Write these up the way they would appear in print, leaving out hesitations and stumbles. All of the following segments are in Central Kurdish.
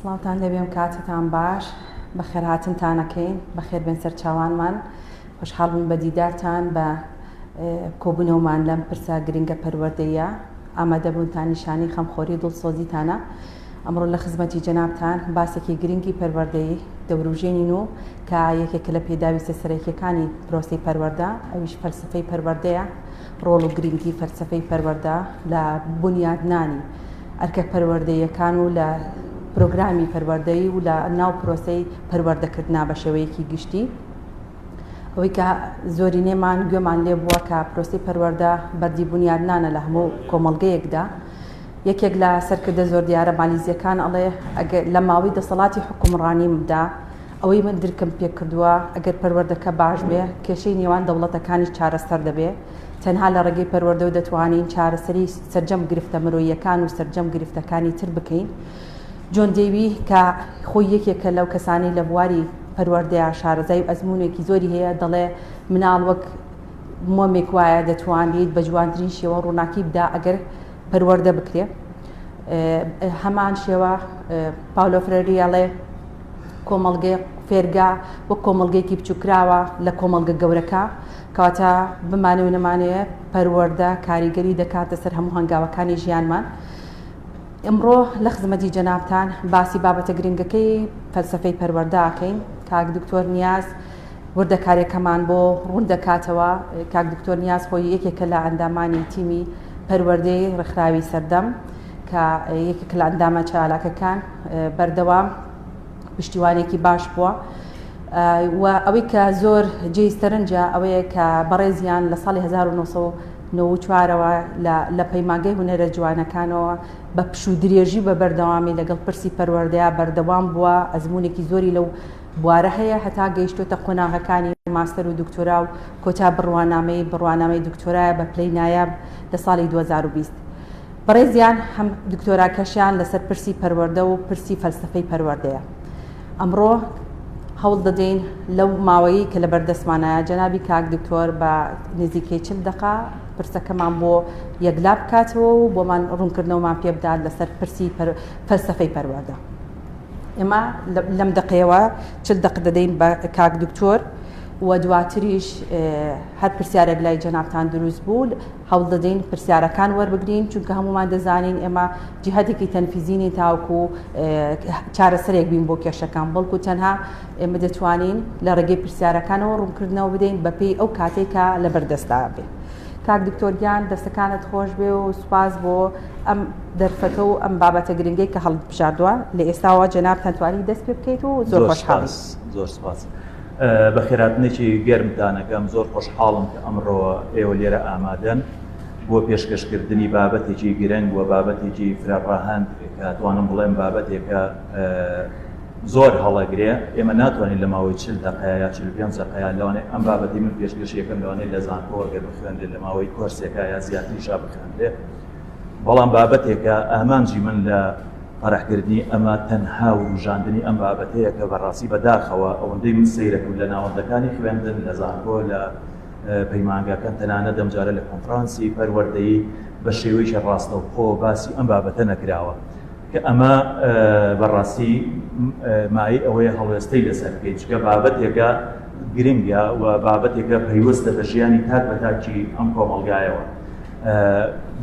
سڵاوتان لێبێم کاتتان باش بەخێرهاتنتان ئەکەین بەخێربێن سەرچاوانمان خۆشحاڵ بووین بە دیدارتان بە کۆبوونەوەمان لەم پرسە گرنگە پەروەردەیە ئامادەبوونتان نیشانی خەمخۆری و دڵسۆزیتانە ئەمڕۆ لە خزمەتی جەنابتان باسێکی گرنگی پەروەردەیی دەوروژێنین و کە یەکێکە لە پێداویستە سەرەکیەکانی پرۆسەی پەروەردە ئەویش فەلسەفەی پەروەردەیە ڕۆڵ و گرنگی فەلسەفەی پەروەردە لە بونیادنانی ئەرکە پەروەردەییەکان و لە پرۆگرامی پەروەردەیی و لە ناو پرۆسەی پەروەردەکردنا بە شێوەیەکی گشتی. ئەوەی کە زۆرینەمان گوێمان لێ بووە کە پرۆسەی پەروەردە بەردی بونیادنانە لە هەموو کۆمەڵگەیەکدا. یەکێک لە سەرکردە زۆر دیارە مالیزیەکان ئەڵێ ئەگەر لە ماوەی دەسەڵاتی حوکمڕانیمدا ئەوەی من درکم پێکردووە ئەگەر پەروەردەکە باش بێ کێشەی نێوان دەوڵەتەکانیش چارەسەر دەبێ. تەنها لە ڕێگەی پەروەردەوە دەتوانین چارەسەری سەرجەم گرفتە مرۆییەکان و سەرجەم گرفتەکانی تر بکەین. جۆن دێوی کە خۆی یەکێکە لەو کەسانەی لە بواری پەروەردەیا شارەزای و ئەزموونێکی زۆری هەیە دەڵێ مناڵ وەک مۆمێک وایە دەتوانیت بە جوانترین شێوە ڕووناکی بدا ئەگەر پەروەردە بکرێ. هەمان شێوە پاولۆ فرێری ئەڵێ کۆمەڵگەی فێرگا وەک کۆمەڵگەیەکی بچووکراوە لە کۆمەڵگە گەورەکە، کەواتە بمانەوێ و نەمانەوێ پەروەردە کاریگەری دەکاتە سەر هەموو هەنگاوەکانی ژیانمان. ئمڕۆ لە خزمەتی جەنابتان باسی بابەتە گرنگەکەی فەلسەفەی پەروەردە ئەکەین. کاک دکتۆر نیاز وردەکاریەکەمان بۆ ڕوون دەکاتەوە. کاک دکتۆر نیاز خۆی یەکێکە لە ئەندامانی تیمی پەروەردەی ڕێکخراوی سەردەم کە یەکێکە لە ئەندامە چالاکەکان، بەردەوام پشتیوانێکی باش بووە و ئەوەی کە زۆر جێی سەرنجە ئەوەیە کە بەڕێزیان لە ساڵی 1994ەوە لە پەیمانگەی هونەرە جوانەکانەوە بە پشوو درێژی بە بەردەوامی لەگەڵ پرسی پەروەردەیا بەردەوام بووە، ئەزموونێکی زۆری لەو بوارە هەیە هەتا گەیشتۆتە قۆناغەکانی ماستەر و دکتۆرا و کۆتا بڕوانامەی بڕوانامەی دکتۆرایە بە پلەی نایاب لە ساڵی 2020. بەڕێزیان هەم دکتۆراکەشیان لەسەر پرسی پەروەردە و پرسی فەلسەفەی پەروەردەیە. ئەمڕۆ هەوڵ دەدەین لەو ماوەیەی کە لەبەردەستمانایە جەنابی کاک دکتۆر بە نزیکەی 40 دەقە پرسەکەمان بۆ یەکلا بکاتەوە و بۆمان ڕوونکردنەوەمان پێ بدات لەسەر پرسی فەلسەفەی پەروەردە. ئێمە لەم دەقەیەوە 40 دەق دەدەین بە کاک دکتۆر و دواتریش هەر پرسیارێک لای جەنابتان دروست بوو هەوڵ دەدەین پرسیارەکان وەربگرین، چونکە هەموومان دەزانین ئێمە جیهەتێکی تەنفیزی نین تاوەکو چارەسەرێک بین بۆ کێشەکان، بەڵکو تەنها ئێمە دەتوانین لە ڕێگەی پرسیارەکانەوە ڕوونکردنەوە بدەین بەپێی ئەو کاتێک کە لەبەردەستدا بێ. کاک دکتۆر گیان دەستەکانت خۆش بێ و سوپاس بۆ ئەم دەرفەتە و ئەم بابەتە گرنگەی کە هەڵبژاردووە. لە ئێستاوە جەنابتان توانی دەست پێ بکەیت و زۆر خۆشحاڵین. زۆر سوپاس. بەخێرهاتنێکی گەرمتان ئەکەم، زۆر خۆشحاڵم کە ئەمڕۆ ئێوە لێرە ئامادەن بۆ پێشکەشکردنی بابەتێکی گرنگ و بابەتێکی فرەڕەهەند کە توانم بڵێم بابەتێکە زۆر هەڵەگرێ. ئێمە ناتوانین لە ماوەی 40 دقەیە یا 45 دقەیە، لەوانەیە ئەم بابەتی من پێشکەشی یەکەم لەوانەیە لە زانکۆ ئەگەر بخوێنرێت لە ماوەی کۆرسێکە یا زیاتریشا بخوێنرێ، بەڵام بابەتێکە ئامانجی من لە تەرحکردنی ئەمە تەنها وروژاندنی ئەم بابەتەیە کە بەڕاستی بەداخەوە ئەوەندەی من سەیرەکەم لە ناوەندەکانی خوێندن لە زانکۆ لە پەیمانگاکان تەنانەت ئەمجارە لە کۆنفرانسی پەروەردەیی بە شێوەیەکی ڕاستەوخۆ باسی ئەم بابەتە نەکراوە کە ئەمە بەڕاستی مایەی ئەوەیە هەڵوێستەی لەسەر بکەین چونکە بابەتێکە گرنگە و بابەتێکە پەیوەستە بە ژیانی تاک بە تاکی ئەم کۆمەڵگایەوە.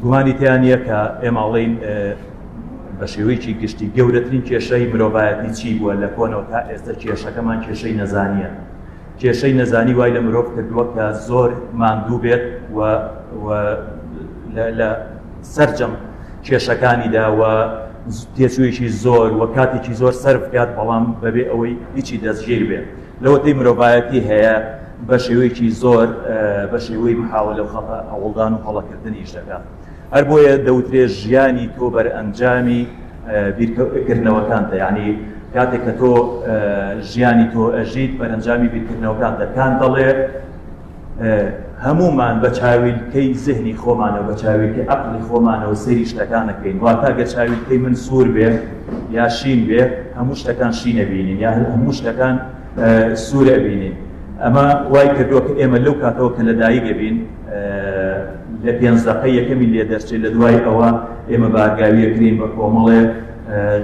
گومانی تیا نییە کە ئێمە ئەڵێین بە شێوەیەکی گشتی گەورەترین کێشەی مرۆڤایەتی چی بووە لە کۆنەوە تا ئێستا کێشەکەمان کێشەی نەزانییە. کێشەی نەزانی وای لە مرۆڤ کردووە کە زۆر ماندوو بێت و لە سەرجەم کێشەکانیدا و تێچوویەکی زۆر و کاتێکی زۆر سەرف بکات بەڵام بەبێ ئەوەی هیچی دەستگیر بێت. لەوەتەی مرۆڤایەتی هەیە بە شێوەیەکی زۆر بە شێوەی محاولە و خەتە هەوڵدان و هەڵەکردن ئیش دەکات. هەر بۆیە دەوترێ ژیانی تۆ بەرئەنجامی بیرکردنەوەکانتە، یعنی کاتێک کە تۆ ژیانی تۆ ئەژیت بەرئەنجامی بیرکردنەوەکانتە. کانت دەڵێ هەموومان بە چاویلکەی زهنی خۆمانەوە بە چاویلکەی عەقڵی خۆمانەوە سەیری شتەکان ئەکەین، واتە گەر چاویلکەی من سوور بێ یا شین بێ هەموو شتەکان شین ئەبینین یا هەموو شتەکان سوور ئەبینین. ئەمە وای کردووە کە ئێمە لەو کاتەوە کە لەدایک ئەبین لە پێنج دەقەی یەکەمی لێ دەرچێت لە دوای ئەوە ئێمە بارگاویەکرین بە کۆمەڵێ.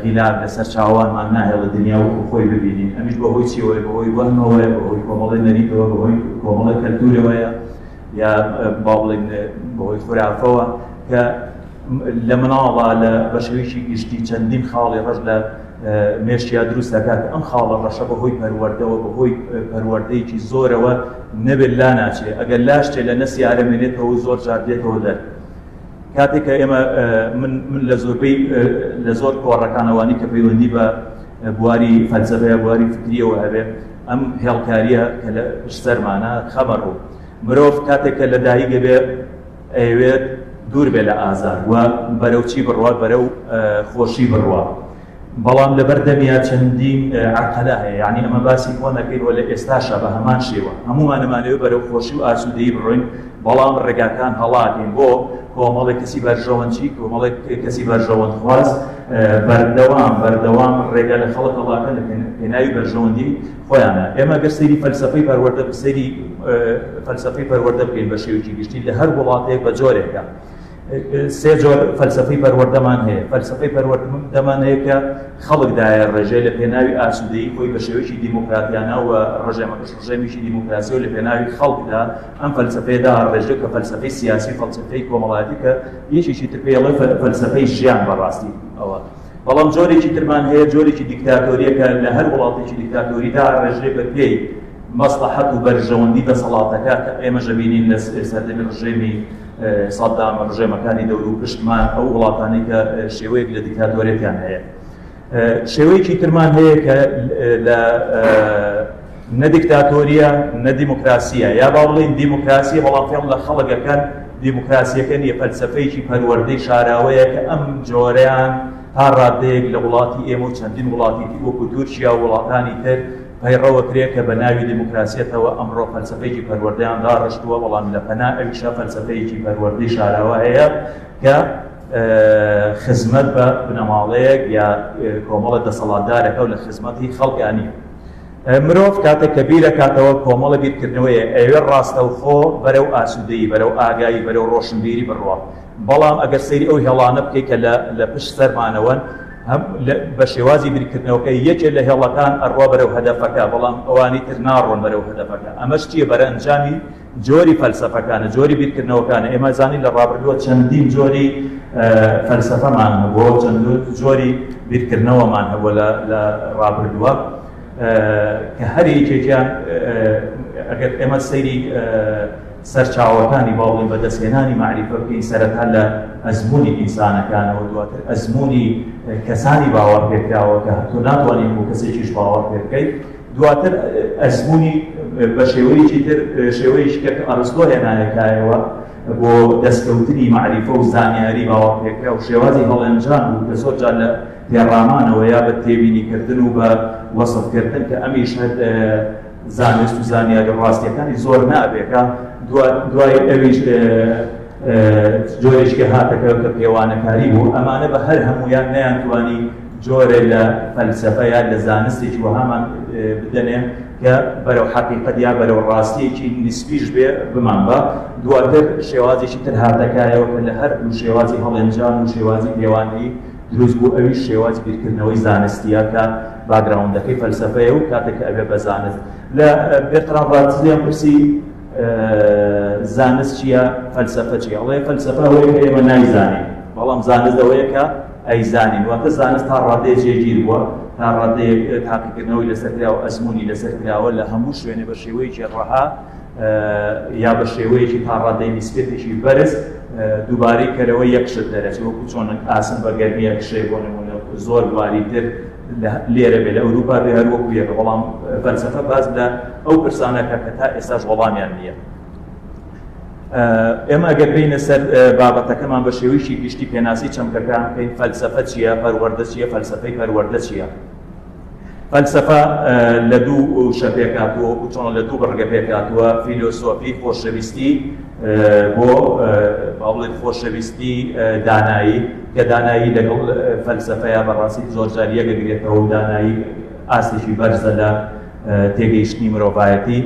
غیلاف لەسەر چاوانمان ناهێڵێ دنیا وەکو خۆی ببینین. ئەمیش بەهۆی چیەوەیە؟ بەهۆی وەهمەوەیە، بەهۆی کۆمەڵی نەریتەوە، بەهۆی کۆمەڵی کەلتورەوەیە، یا با بڵێین بەهۆی خورافەوە کە لە مناڵا لە بە شێوەیەکی گشتی چەندین خاڵی ڕەش لە مێشکیا دروست دەکات. ئەم خاڵە ڕەشە بەهۆی پەروەردەوە، بەهۆی پەروەردەیەکی زۆرەوە نەبێت لا ناچێ، ئەگەر لاشچێ لە نەسی ئارەمێنێتەوە و زۆر جار دێتەوە دەر. کاتێک کە ئێمە من من لە زۆربەی لە زۆر کۆڕەکانەوانی کە پەیوەندی بە بواری فەلسەفەیە بواری فکریەوە هەبێ ئەم هێڵکاریە کە لە پشت سەرمانە خەمە ڕوو. مرۆڤ کاتێک کە لە دایک ئەبێ ئەیەوێت دوور بێ لە ئازار و بەرەو چی بڕوا؟ بەرەو خۆشی بڕوا. بەڵام لەبەر دەمیا چەندین عەرقەلە هەیە، یعنی ئەمە باسی کۆن ئەکەین و لە ئێستاشا بە هەمان شێوە هەموومان ئەمانەوێت بەرەو خۆشی و ئاسوودەیی بڕۆین، بەڵام ڕێگاکان هەڵاکەین بۆ کۆمەڵێک کەسی بەرژەوەندچی، کۆمەڵێک کەسی بەرژەوەندخواز بەردەوام بەردەوام ڕێگا لە خەڵک هەڵاکەن لە پێناوی بەرژەوەندی خۆیانە. ئێمە گەر سەیری فەلسەفەی پەروەردە سەیری فەلسەفەی پەروەردە بکەین بە شێوەیەکی گشتی لە هەر وڵاتێک بە جۆرێکە سێ جۆر فەلسەفەی پەروەردەمان هەیە. فەلسەفەی پەروەردەمان هەیە کە خەڵک دایە ڕێژەی لە پێناوی ئاسوودەیی خۆی بە شێوەیەکی دیموکراتیانە و ڕژێمەکەش ڕژێمێکی دیموکراسی و لە پێناوی خەڵکدا ئەم فەلسەفەیە دا ڕێژە کە فەلسەفەی سیاسی فەلسەفەی کۆمەڵایەتی کە یەکێکی تر پێی ئەڵێ فەلسەفەی ژیان بەڕاستی ئەوە. بەڵام جۆرێکی ترمان هەیە، جۆرێکی دیکتاتۆریە کە لە هەر وڵاتێکی دیکتاتۆریدا ڕێژرێ بە پێی مەسڵەحەت و بەرژەوەندی دەسەڵاتەکە کە ئێمەش ئەبینین لە سەردەمی ڕژێمی سەدام، ڕژێمەکانی دەور و پشتمان، ئەو وڵاتانەی کە شێوەیەک لە دیکتاتۆریەتیان هەیە. شێوەیەکی ترمان هەیە کە لە نە دیکتاتۆریە نە دیموکراسیە، یا با بڵێین دیموکراسیە بەڵام فێڵ لە خەڵک ئەکەن، دیموکراسیەکە نییە، فەلسەفەیەکی پەروەردەی شاراوەیە کە ئەم جۆرەیان تا ڕادەیەک لە وڵاتی ئێمە و چەندین وڵاتی تر وەکو تورکیا و وڵاتانی تر پەیڕەوەکرێ کە بە ناوی دیموکراسیەتەوە ئەمڕۆ فەلسەفەیەکی پەروەردەیان داڕشتووە، بەڵام لە پەنا ئەویشا فەلسەفەیەکی پەروەردەی شاراوە هەیە کە خزمەت بە بنەماڵەیەک یا کۆمەڵە دەسەڵاتدارەکە و لە خزمەتی خەڵکا نییە. مرۆڤ کاتێک کە بیرەکاتەوە کۆمەڵە بیرکردنەوەیە ئەیەوێت ڕاستەوخۆ بەرەو ئاسوودەیی، بەرەو ئاگایی، بەرەو ڕۆشنبیری بڕوا. بەڵام ئەگەر سەیری ئەو هێڵانە بکەیت کە لە پشت سەرمانەوەن، هەم بە شێوازی بیرکردنەوەکە یەکێ لە هێڵەکان ئەڕوا بەرەو هەدەفەکە، بەڵام ئەوانی تر ناڕۆن بەرەو هەدەفەکە. ئەمەش چییە؟ بەرەنجامی جۆری فەلسەفەکانە، جۆری بیرکردنەوەکانە. ئێمە زانین لە ڕابردووە چەندین جۆری فەلسەفەمان هەبووە، چەند جۆری بیرکردنەوەمان هەبووە لە ڕابردووە کە هەر یەکێکیان ئەگەر ئێمە سەیری سەرچاوەکانی با بڵێین بەدەستهێنانی مەعریفە بکەین، سەرەتا لە ئەزموونی ئینسانەکانەوە، دواتر ئەزموونی کەسانی باوەڕپێکراوە کە تۆ ناتوانیت بۆ کەسێکیش باوەڕ پێ بکەیت، دواتر ئەزموونی بە شێوەیەکی تر، شێوەیەکی کە ئەرستۆ هێنایە کایەوە بۆ دەستکەوتنی مەعریفە و زانیاری باوەڕپێکراو، شێوازی هەڵێنجان بوو کە زۆر جار لە تێڕامانەوە یا بە تێبینیکردن و بە وەسفکردن کە ئەمیش هەر زانست و زانیاری ڕاستیەکانی زۆر نابێکە. دوای ئەویش جۆرێکی کە هاتەکە کە پێوانەکاری بوو. ئەمانە بە هەر هەمویان نەیانتوانی جۆرێ لە فەلسەفە یا لە زانستێکی وەهامان بدەنێ کە بەرەو حەقیقەت یا بەرەو ڕاستیەکی نسبیش بێ بمان بە. دواتر شێوازێکی تر هاتەکایەوە کە لە هەردوو شێوازی هەڵێنجان و شێوازی پێوانەیی دروست بوو، ئەویش شێوازی بیرکردنەوەی زانستیە کە باگراوندەکەی فەلسەفەیە و کاتێک کە ئەبێ بە زانست. لە بێرتران ڕاتزلیان پرسی زانست چییە، فەلسەفە چییە؟ ئەڵێ فەلسەفە ئەوەیە کە ئێمە نایزانین، بەڵام زانست ئەوەیە کە ئەیزانین. واتە زانست تا ڕادەیەک جێگیر بووە، تا ڕادەیەک تاقیکردنەوەی لەسەر کراوە، ئەزموونی لەسەر کراوە لە هەموو شوێنێ بە شێوەیەکی ڕەها یا بە شێوەیەکی تا ڕادەی نیسبەتێکی بەرز دووبارەی کەرەوە یەک شت دەرەچێ، وەکو چۆن ئاسن بە گەرمی ئەکشێ بۆ نموونە زۆر بواری تر لێرە بێ لە ئەوروپا بێ هەر وەکو یەکە. بەڵام فەلسەفە باس لە ئەو پرسانەکە کە تا ئێستاش وەڵامیان نییە. ئێمە ئەگەر بینە سەر بابەتەکەمان بە شێوەیەکی گشتی پێناسی چەمکەکان بکەین، فەلسەفە چییە، پەروەردە چییە، فەلسەفەی پەروەردە چییە؟ فەلسەفە لە دوو وشە پێکهاتووە، وەکو چۆن لە دوو بڕگە پێکهاتووە، فیلۆسۆفی خۆشەویستی بۆ با بڵێین خۆشەویستی دانایی، کە دانایی لەگەڵ فەلسەفەیە بەڕاستی زۆر جار یەکەگرێتەوە و دانایی ئاستێکی بەرزە لە تێگەیشتنی مرۆڤایەتی.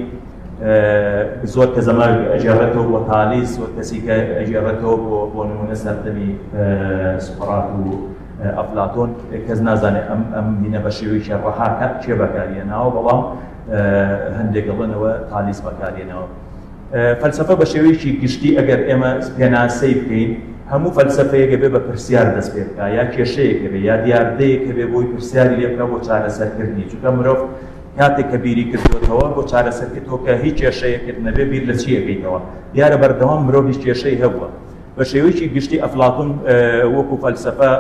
زۆر کەس ئەمە ئەگێڕێتەوە بۆ تالیس، زۆر کەسی کە ئەگێڕێتەوە بۆ نمونە سەردەمی سوقرات و ئەفلاتۆن کەس نازانێت ئەم ئەم هینە بە شێوەیەکی ڕەها کێ بەکاریێناوە، بەڵام هەندێک دەڵێنەوە تالیس بەکارێنەوە. فەلسەفە بە شێوەیەکی گشتی ئەگەر ئێمە پێناسەی بکەین، هەموو فەلسەفەیەک ئەبێ بە پرسیار دەست پێ بکا، یا کێشەیەک هەبێ یا دیاردەیەک هەبێ بۆی پرسیاری لێ بکا بۆ چارەسەرکردنی. چونکە مرۆڤ کاتێک کە بیری کردووەتەوە بۆ چارەسەرکرد، تۆ کە هیچ کێشەیەکت نەبێ بیر لە چی ئەکەیتەوە؟ دیارە بەردەوام مرۆڤ هیچ کێشەی هەبووە. بە شێوەیەکی گشتی ئەفلاتون وەکو فەلسەفە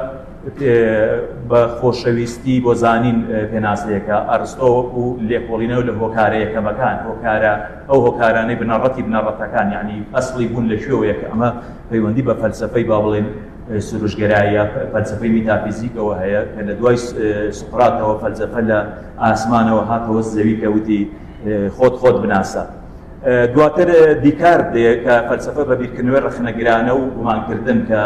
بە خۆشەویستی بۆ زانین پێناسەیەکە، ئەرستۆ وەکو لێکۆڵینەوە لە هۆکارە یەکەمەکان، هۆکارە ئەو هۆکارانەی بنەڕەتی بنەڕەتەکان، یعنی ئەسڵی بوون لە کوێوەیە، کە ئەمە پەیوەندی بە فەلسەفەی با بڵێن سروشگەرایی یا فەلسەفەی میتافیزیکەوە هەیە، کە لە دوای سوقراتەوە فەلسەفە لە ئاسمانەوە هاتەوە زەوی کە وتی خۆت خۆت بناسە. دواتر دیکارت دێ کە فەلسەفە بە بیرکردنەوەی ڕەخنەگرانە و گومانکردن کە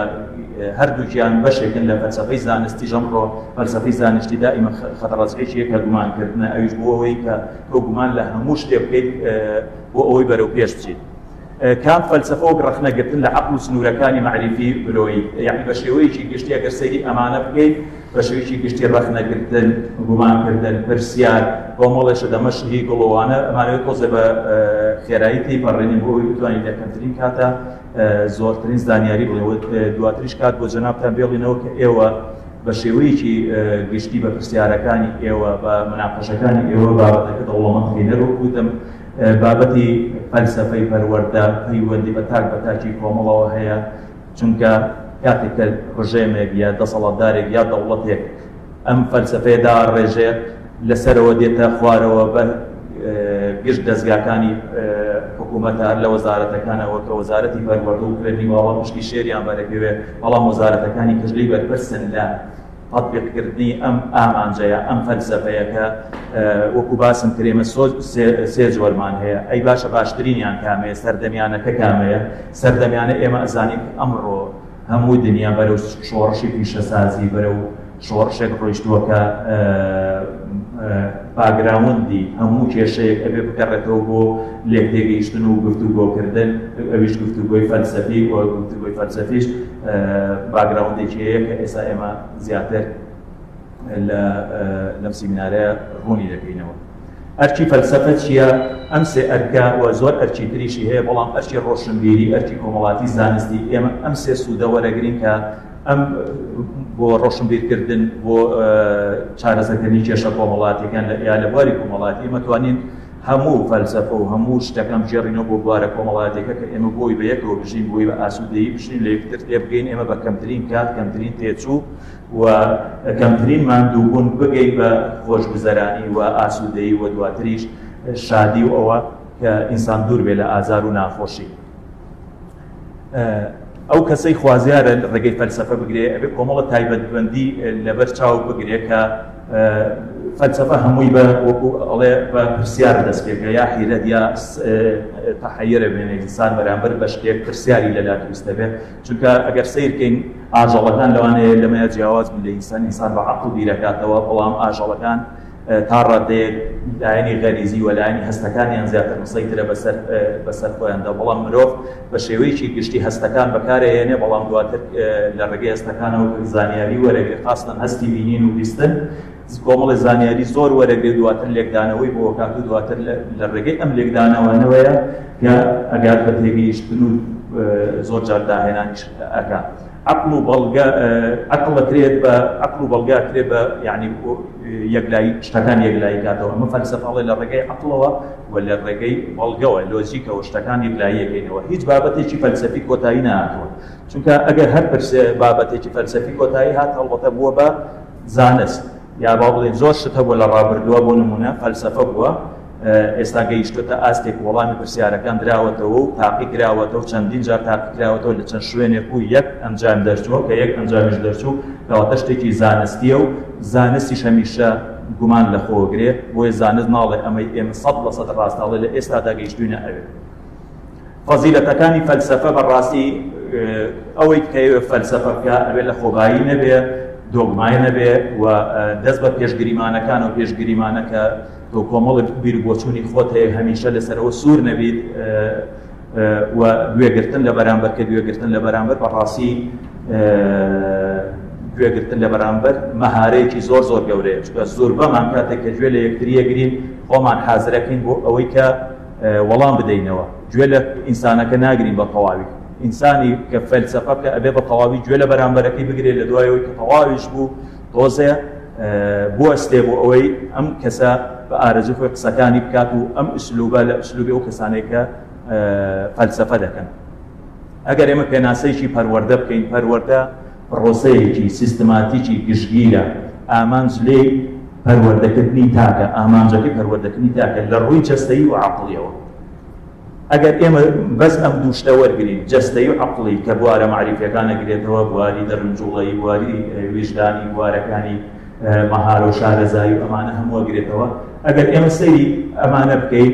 هەردووکیان بەشێکن لە فەلسەفەی زانستی. ئەمڕۆ فەلسەفەی زانستی دائیمە خەتڕەزگێکیە کە گومانکردنە، ئەویش بۆ ئەوەی کە تۆ گومان لە هەموو شتێ بکەیت بۆ ئەوەی بەرەو پێش بچیت. کام فەلسەفە وەک ڕەخنەگرتن لە عەقڵ و سنوورەکانی مەعریفی مرۆیی، یعنی بە شێوەیەکی گشتی ئەگەر سەیری ئەمانە بکەیت، بە شێوەیەکی گشتی ڕەخنەگرتن، گومانکردن، پرسیار، کۆمەڵێ شت، ئەمەش هیگڵ و ئەوانە، ئەمانەوێت تۆزێ بە خێرایی تێیپەڕێنین بۆ ئەوەی بتوانین لە کەمترین کاتە زۆرترین زانیاری بڵێن و دواتریش کات بۆ جەنابتان بێڵینەوە کە ئێوە بە شێوەیەکی گشتی بە پرسیارەکانی ئێوە، بە مناقەشەکانی ئێوە بابەتەکە دەوڵەمەند بکەین. هەروەک وتم بابەتی فەلسەفەی پەروەردە پەیوەندی بە تاک بە تاکی کۆمەڵەوە هەیە، چونکە کاتێک کە ڕژێمێک یا دەسەڵاتدارێک یا دەوڵەتێک ئەم فەلسەفەیە داڕێژێت، لەسەرەوە دێتە خوارەوە بە گشت دەزگاکانی حکوومەتە، هەر لە وەزارەتەکانەوە کە وەزارەتی پەروەردە و خوێندنی باڵا پشکی شێریان بەرەکەوێ، بەڵام وەزارەتەکانی کەش لێی بەرپرسن لە تەتبیقکردنی ئەم ئامانجەیە، ئەم فەلسەفەیە کە وەکو باسم کرد ئێمە سێ جۆرمان هەیە. ئەی باشە باشترینیان کامەیە؟ سەردەمیانەکە کامەیە؟ سەردەمیانە ئێمە ئەزانین کە ئەمڕۆ هەموو دنیا بەرەو شۆڕشی پیشەسازی، بەرەو شۆڕشێک ڕۆیشتووە کە باگراوندی هەموو کێشەیەک ئەبێ بگەڕێتەوە بۆ لێکتێگەیشتن و گفتوگۆکردن، ئەویش گفتوگۆی فەلسەفی و گفتوگۆی فەلسەفیش باگراوندێکی هەیە کە ئێستا ئێمە زیاتر لە لەم سیمینارەیە ڕوونی دەکەینەوە. ئەرکی فەلسەفە چییە؟ ئەم سێ ئەرکە و زۆر ئەرکی تریشی هەیە، بەڵام ئەرکی ڕۆشنبیری، ئەرکی کۆمەڵاتی زانستی، ئێمە ئەم سێ سوودە وەرەگرین کە ئەم بۆ ڕۆشنبیرکردن، بۆ چارەسەرکردنی کێشە کۆمەڵاتیەکان لە یا لە بواری کۆمەڵاتی ئێمە توانین هەموو فەلسەفە و هەموو شتەکان بگێڕینەوە بۆ بوارە کۆمەڵاتیەکە کە ئێمە بۆی بە یەکەوە بژین، بۆی بە ئاسوودەیی بژین، لە یەکتر تێبگەین، ئێمە بە کەمترین کات، کەمترین تێچوو و کەمترین ماندووبوون بگەین بە خۆشگوزەرانی و ئاسوودەیی و دواتریش شادی و ئەوە کە ئینسان دوور بێ لە ئازار و ناخۆشی. ئەو کەسەی خوازیارە ڕێگەی فەلسەفە بگرێ ئەبێ کۆمەڵە تایبەتمەندی لەبەر چاو بگرێ کە فەلسەفە هەمووی بە وەکو ئەڵێ بە پرسیار دەست پێکە یا حیرەت یا تەحەیرە بێنێ ئینسان بەرامبەر بە شتێک پرسیاری لەلا دروست دەبێت. چونکە ئەگەر سەیرکەین ئاژەڵەکان لەوانەیە لەمەیە جیاواز بن لە ئینسان، ئینسان بە عەقڵ بیرەکاتەوە، بەڵام ئاژەڵەکان تا ڕادەیەک لایەنی غەریزی و لایەنی هەستەکانیان زیاتر مسەیترە بەسەر بەسەر خۆیاندا، بەڵام مرۆڤ بە شێوەیەکی گشتی هەستەکان بەکارەیەنێ، بەڵام دواتر لە ڕێگەی هەستەکانەوە زانیاری وەرەگرێ، خاستەن هەستی بینین و بیستن کۆمەڵی زانیاری زۆر وەرەگرێ، دواتر لێکدانەوەی بۆ کات و دواتر لە ڕێگەی ئەم لێکدانەوانەوەیە کە ئەگات بە تێگەیشتن و زۆر جار داهێنانیش ئەکا. عەقڵ و بەڵگە، عەقڵ ئەکرێت بە عەقڵ و بەڵگە ئەکرێت بە یعنی یەکلایی شتەکان یەکلایی کاتەوە. ئەمە فەلسەفە ئەڵێ لە ڕێگەی عەقڵەوە و لە ڕێگەی بەڵگەوە لۆجیکەوە شتەکان یەکلایی یەکەینەوە. هیچ بابەتێکی فەلسەفی کۆتایی نەهاتووە، چونکە ئەگەر هەر پرسێ بابەتێکی فەلسەفی کۆتایی هات هەڵبەتە بووە بە زانست، یا با بڵێین زۆر شت هەبووە لە ڕابردووە، بۆ نموونە فەلسەفە بووە ئێستا گەیشتۆتە ئاستێک وەڵامی پرسیارەکان دراوەتەوە و تاقی کراوەتەوە، چەندین جار تاقی کراوەتەوە لە چەند شوێنێک و یەک ئەنجام دەرچووە، کە یەک ئەنجامیش دەرچوو کەواتە شتێکی زانستییە و زانستیش هەمیشە گومان لە خۆگرێ، بۆیە زانست ناڵێ ئەمەی ئێمە 100% ڕاستە، ئەڵێ لە ئێستادا گەیشتوینە ئەوێ. فەزیلەتەکانی فەلسەفە بەڕاستی ئەوەی کە ئەوێ فەلسەفە بکە ئەوێ لە خۆبایی نەبێ، دۆگمای نەبێ و دەست بە پێشگریمانەکان و پێشگریمانە کە تۆ کۆمەڵێک بیر و بۆچوونی خۆت هەیە هەمیشە لەسەرەوە سوور نەبیت و گوێگرتن لە بەرامبەر، کە گوێگرتن لە بەرامبەر بەڕاستی. گوێگرتن لە بەرامبەر مەهارەیەکی زۆر زۆر گەورەیە، چونکە زۆربەمان کاتێک کە گوێ لە یەکتری ئەگرین خۆمان حازرەکەین بۆ ئەوەی کە وەڵام بدەینەوە، گوێ لە ئینسانەکە ناگرین بە تەواوی. ئینسانی کە فەلسەفە بکە ئەبێ بە تەواوی گوێ لە بەرامبەرەکەی بگرێت، لە دوای ئەوەی کە تەواویش بوو تۆزێ بوەستێ بۆ ئەوەی ئەم کەسە بە ئارەزوی خۆی قسەکانی بکات و ئەم ئسلوبە لە ئسلوبی ئەو کەسانەی کە فەلسەفە دەکەن. ئەگەر ئێمە پێناسەیەکی پەروەردە بکەین، پەروەردە پڕۆسەیەکی سیستماتیکی گشتگیرە، ئامانج لێی پەروەردەکردنی تاکە، ئامانجەکەی پەروەردەکردنی تاکە لە ڕووی جەستەیی و عەقڵیەوە. ئەگەر ئێمە بەس ئەم دوو شتە وەرگرین، جەستەیی و عەقڵی، کە بوارە مەعریفیەکان ئەگرێتەوە، بواری دەروونجوڵەیی، بواری ویژدانی، بوارەکانی مەهارە و شارەزایی و ئەمانە هەموو ئەگرێتەوە، ئەگەر ئێمە سەیری ئەمانە بکەین،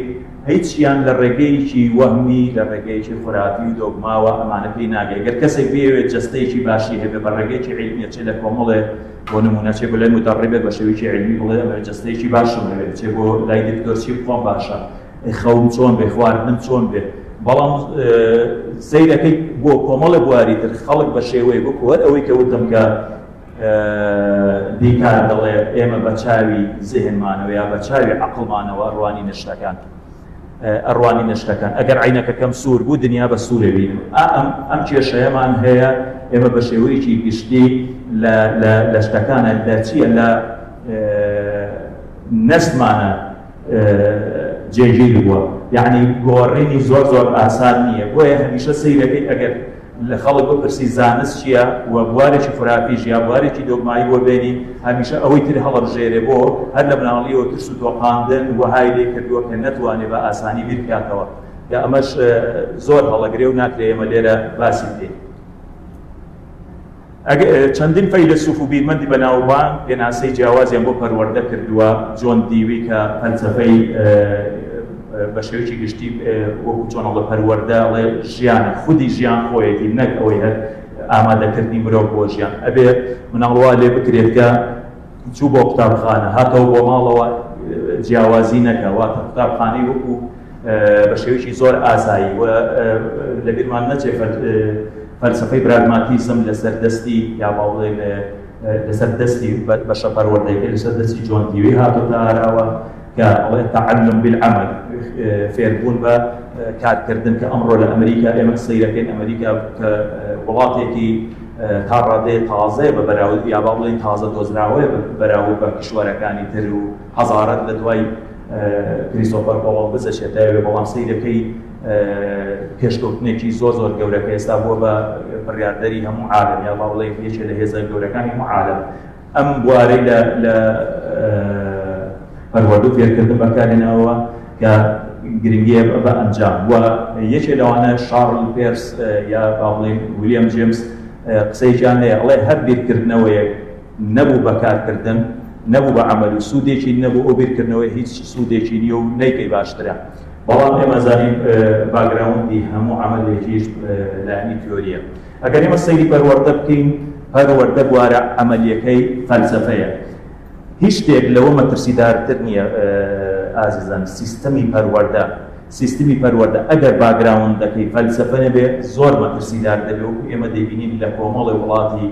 هیچیان لە ڕێگەیەکی وەهمی، لە ڕێگەیەکی خورافی و دۆگماوە ئەمانە پێی ناگەی. گەر کەسێک بیەوێت جەستەیەکی باشی هەبێ بە ڕێگەیەکی عیلمی ئەچێ لە کۆمەڵێ، بۆ نموونە ئەچێ بۆ لای مودەڕیبێک بە شێوەیەکی عیلمی بڵێ ئەمەوێ جەستەیەکی باشم هەبێ، ئەچێ بۆ لای دکتۆر چی بخۆم باشە، خەوم چۆن بێ، خواردنم چۆن بێ، بەڵام سەیرەکەی بۆ کۆمەڵێ بواری تر خەڵک بە شێوەیەک وەکو هەر ئەوەی کە وتم کە دیکارت دەڵێ ئێمە بە چاوی زهنمانەوە یا بە چاوی عەقڵمانەوە ئەڕوانینە شتەکان ئەڕوانینە شتەکان ئەگەر عینەکەکەم سوور بوو دنیا بە سوورە بینم. ئەم ئەم کێشەیەمان هەیە ئێمە بە شێوەیەکی گشتی لە لە لە شتەکانە لە چییە لە نەستمانە جێگیر بووە یعنی گۆڕینی زۆر زۆر ئاسان نییە بۆیە هەمیشە سەیرەکەی ئەگەر لە خەڵک بپرسی زانست چییە و بوارێکی خورافیش یا بوارێکی دۆگمایی بۆ بێنی هەمیشە ئەوەی تر هەڵەبژێرێ بۆ هەر لە مناڵیەوە ترس و تۆقاندن وەهای لێ کردووە کە نەتوانێ بە ئاسانی بیر بکاتەوە کە ئەمەش زۆر هەڵەگرێ و ناکرێ ئێمە لێرە باسی بکەین. چەندین فەیلەسوف و بیرمەندی بەناوبانگ پێناسەی جیاوازیان بۆ پەروەردە کردووە، جۆن دیوی کە فەلسەفەی بە شێوەیەکی گشتی وەکو چۆن ئەڵێ پەروەردە ئەڵێ ژیانە، خودی ژیان خۆیەتی نەک ئەوەی هەر ئامادەکردنی مرۆڤ بۆ ژیان. ئەبێ مناڵ وا لێ بکرێت کە چوو بۆ قوتابخانە هاتەوە بۆ ماڵەوە جیاوازی نەکا، واتە قوتابخانەی وەکو بە شێوەیەکی زۆر ئاسایی و لەبیرمان نەچێت فەلسەفەی براگماتیزم لەسەر دەستی یا با بڵێین لەسەر دەستی بەشە پەروەردەیەکەی لەسەر دەستی جۆن دیوی هاتۆتە ئاراوە کە ئەڵێ تعلم بالعمل فێربوون بە کارکردن کە ئەمڕۆ لە ئەمریکا ئێمە سەیرەکەین ئەمریکا کە وڵاتێکی تا ڕادەیە تازەیە بە بەراورد یا با بڵێین تازە دۆزراوەیە بە بەراورد بە کیشوەرەکانی تر و هەزارەت لە دوای کریستۆفەر کۆڵۆمبس ئەچێتە ئەوێ، بەڵام سەیرەکەی پێشکەوتنێکی زۆر زۆر گەورە کە ئێستا بووە بە بڕیاردەری هەموو عالەم یا با بڵێین یەکێ لە هێزە گەورەکانی هەموو عالەم. ئەم بوارەی لە لە پەروەردە و فێرکردن بەکارهێناوە کە گرنگیە بە ئەنجام و یەکێ لەوانە شارل پێرس یا با بڵێین ویلیام جێمس قسەیەکیان هەیە ئەڵێ هەر بیرکردنەوەیەک نەبوو بە کارکردن، نەبوو بە عەمەل و سوودێکی نەبوو، ئەو بیرکردنەوەیە هیچ سوودێکی نییە و نەیکەی باشترە. بەڵام ئێمە زانین باکگراوندی هەموو عەمەلێکیش لایەنی تیۆرییە. ئەگەر ئێمە سەیری پەروەردە بکەین، پەروەردە بوارە عەمەلییەکەی فەلسەفەیە. هیچ شتێک لەوە مەترسیدارتر نییە ئازیزان، سیستەمی پەروەردە. سیستمی پەروەردە ئەگەر باکگراوندەکەی فەلسەفە نەبێ زۆر مەترسیدار دەبێ، وەکو ئێمە دەیبینین لە کۆمەڵێ وڵاتی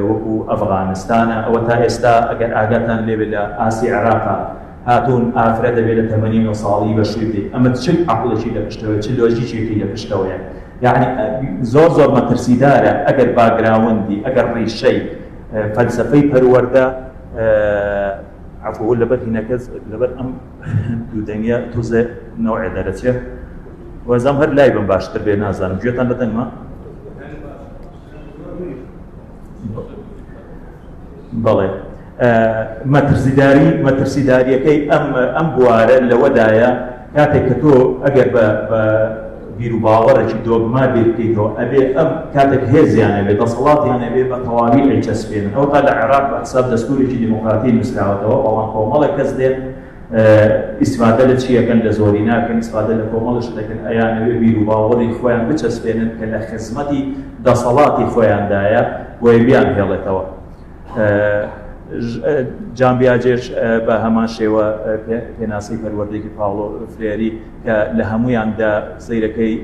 وەکو ئەفغانستانە ئەوە تا ئێستا ئەگەر ئاگاتان لێبێت لە ئاستی عێراقا هاتوون ئافرەت دەبێت لە تەمەنی 9 ساڵی بە شووی بدەیت ئەمە چ عەقڵێکی لە پشتەوەیە چ لۆژیکێکی لە پشتەوەیە یعنی زۆر زۆر مەترسیدارە ئەگەر باگراوندی ئەگەر ڕیشەی فەلسەفەی پەروەردە عفو لەبەر هینەکە لەبەر ئەم دوو دەنگە تۆزێ نەوعێ دەرەچێ وەزام هەر لای بم باشتر بێ نازانم گوێتان لە دەنگمە بەڵێ مەترسیداری مەترسیداریەکەی ئەم ئەم بوارە لەوەدایە کاتێک کە تۆ ئەگەر بە بە بیروباوەڕێکی دۆگما بیر بکەیتەوە ئەبێ ئەم کاتێک هێزیان هەبێ دەسەڵاتیان هەبێ بە تەواوی ئەیچەسپێنن ئەوە تا لە عێراق بە حساب دەستورێکی دیموکراتی نووسراوەتەوە بەڵام کۆمەڵێک کەس دێن ئیسفادە لە چی ئەکەن؟ لە زۆری ناکەن، ئیسفادە لە کۆمەڵێ شت ئەکەن، ئەیانەوێ بیروباوەڕی خۆیان بچەسپێنن کە لە خزمەتی دەسەڵاتی خۆیاندایە، بۆیە بیانهێڵێتەوە. جان بیاجێش بە هەمان شێوە پێناسەی پەروەردەیەکی پاوڵۆ فرێری کە لە هەموویاندا سەیرەکەی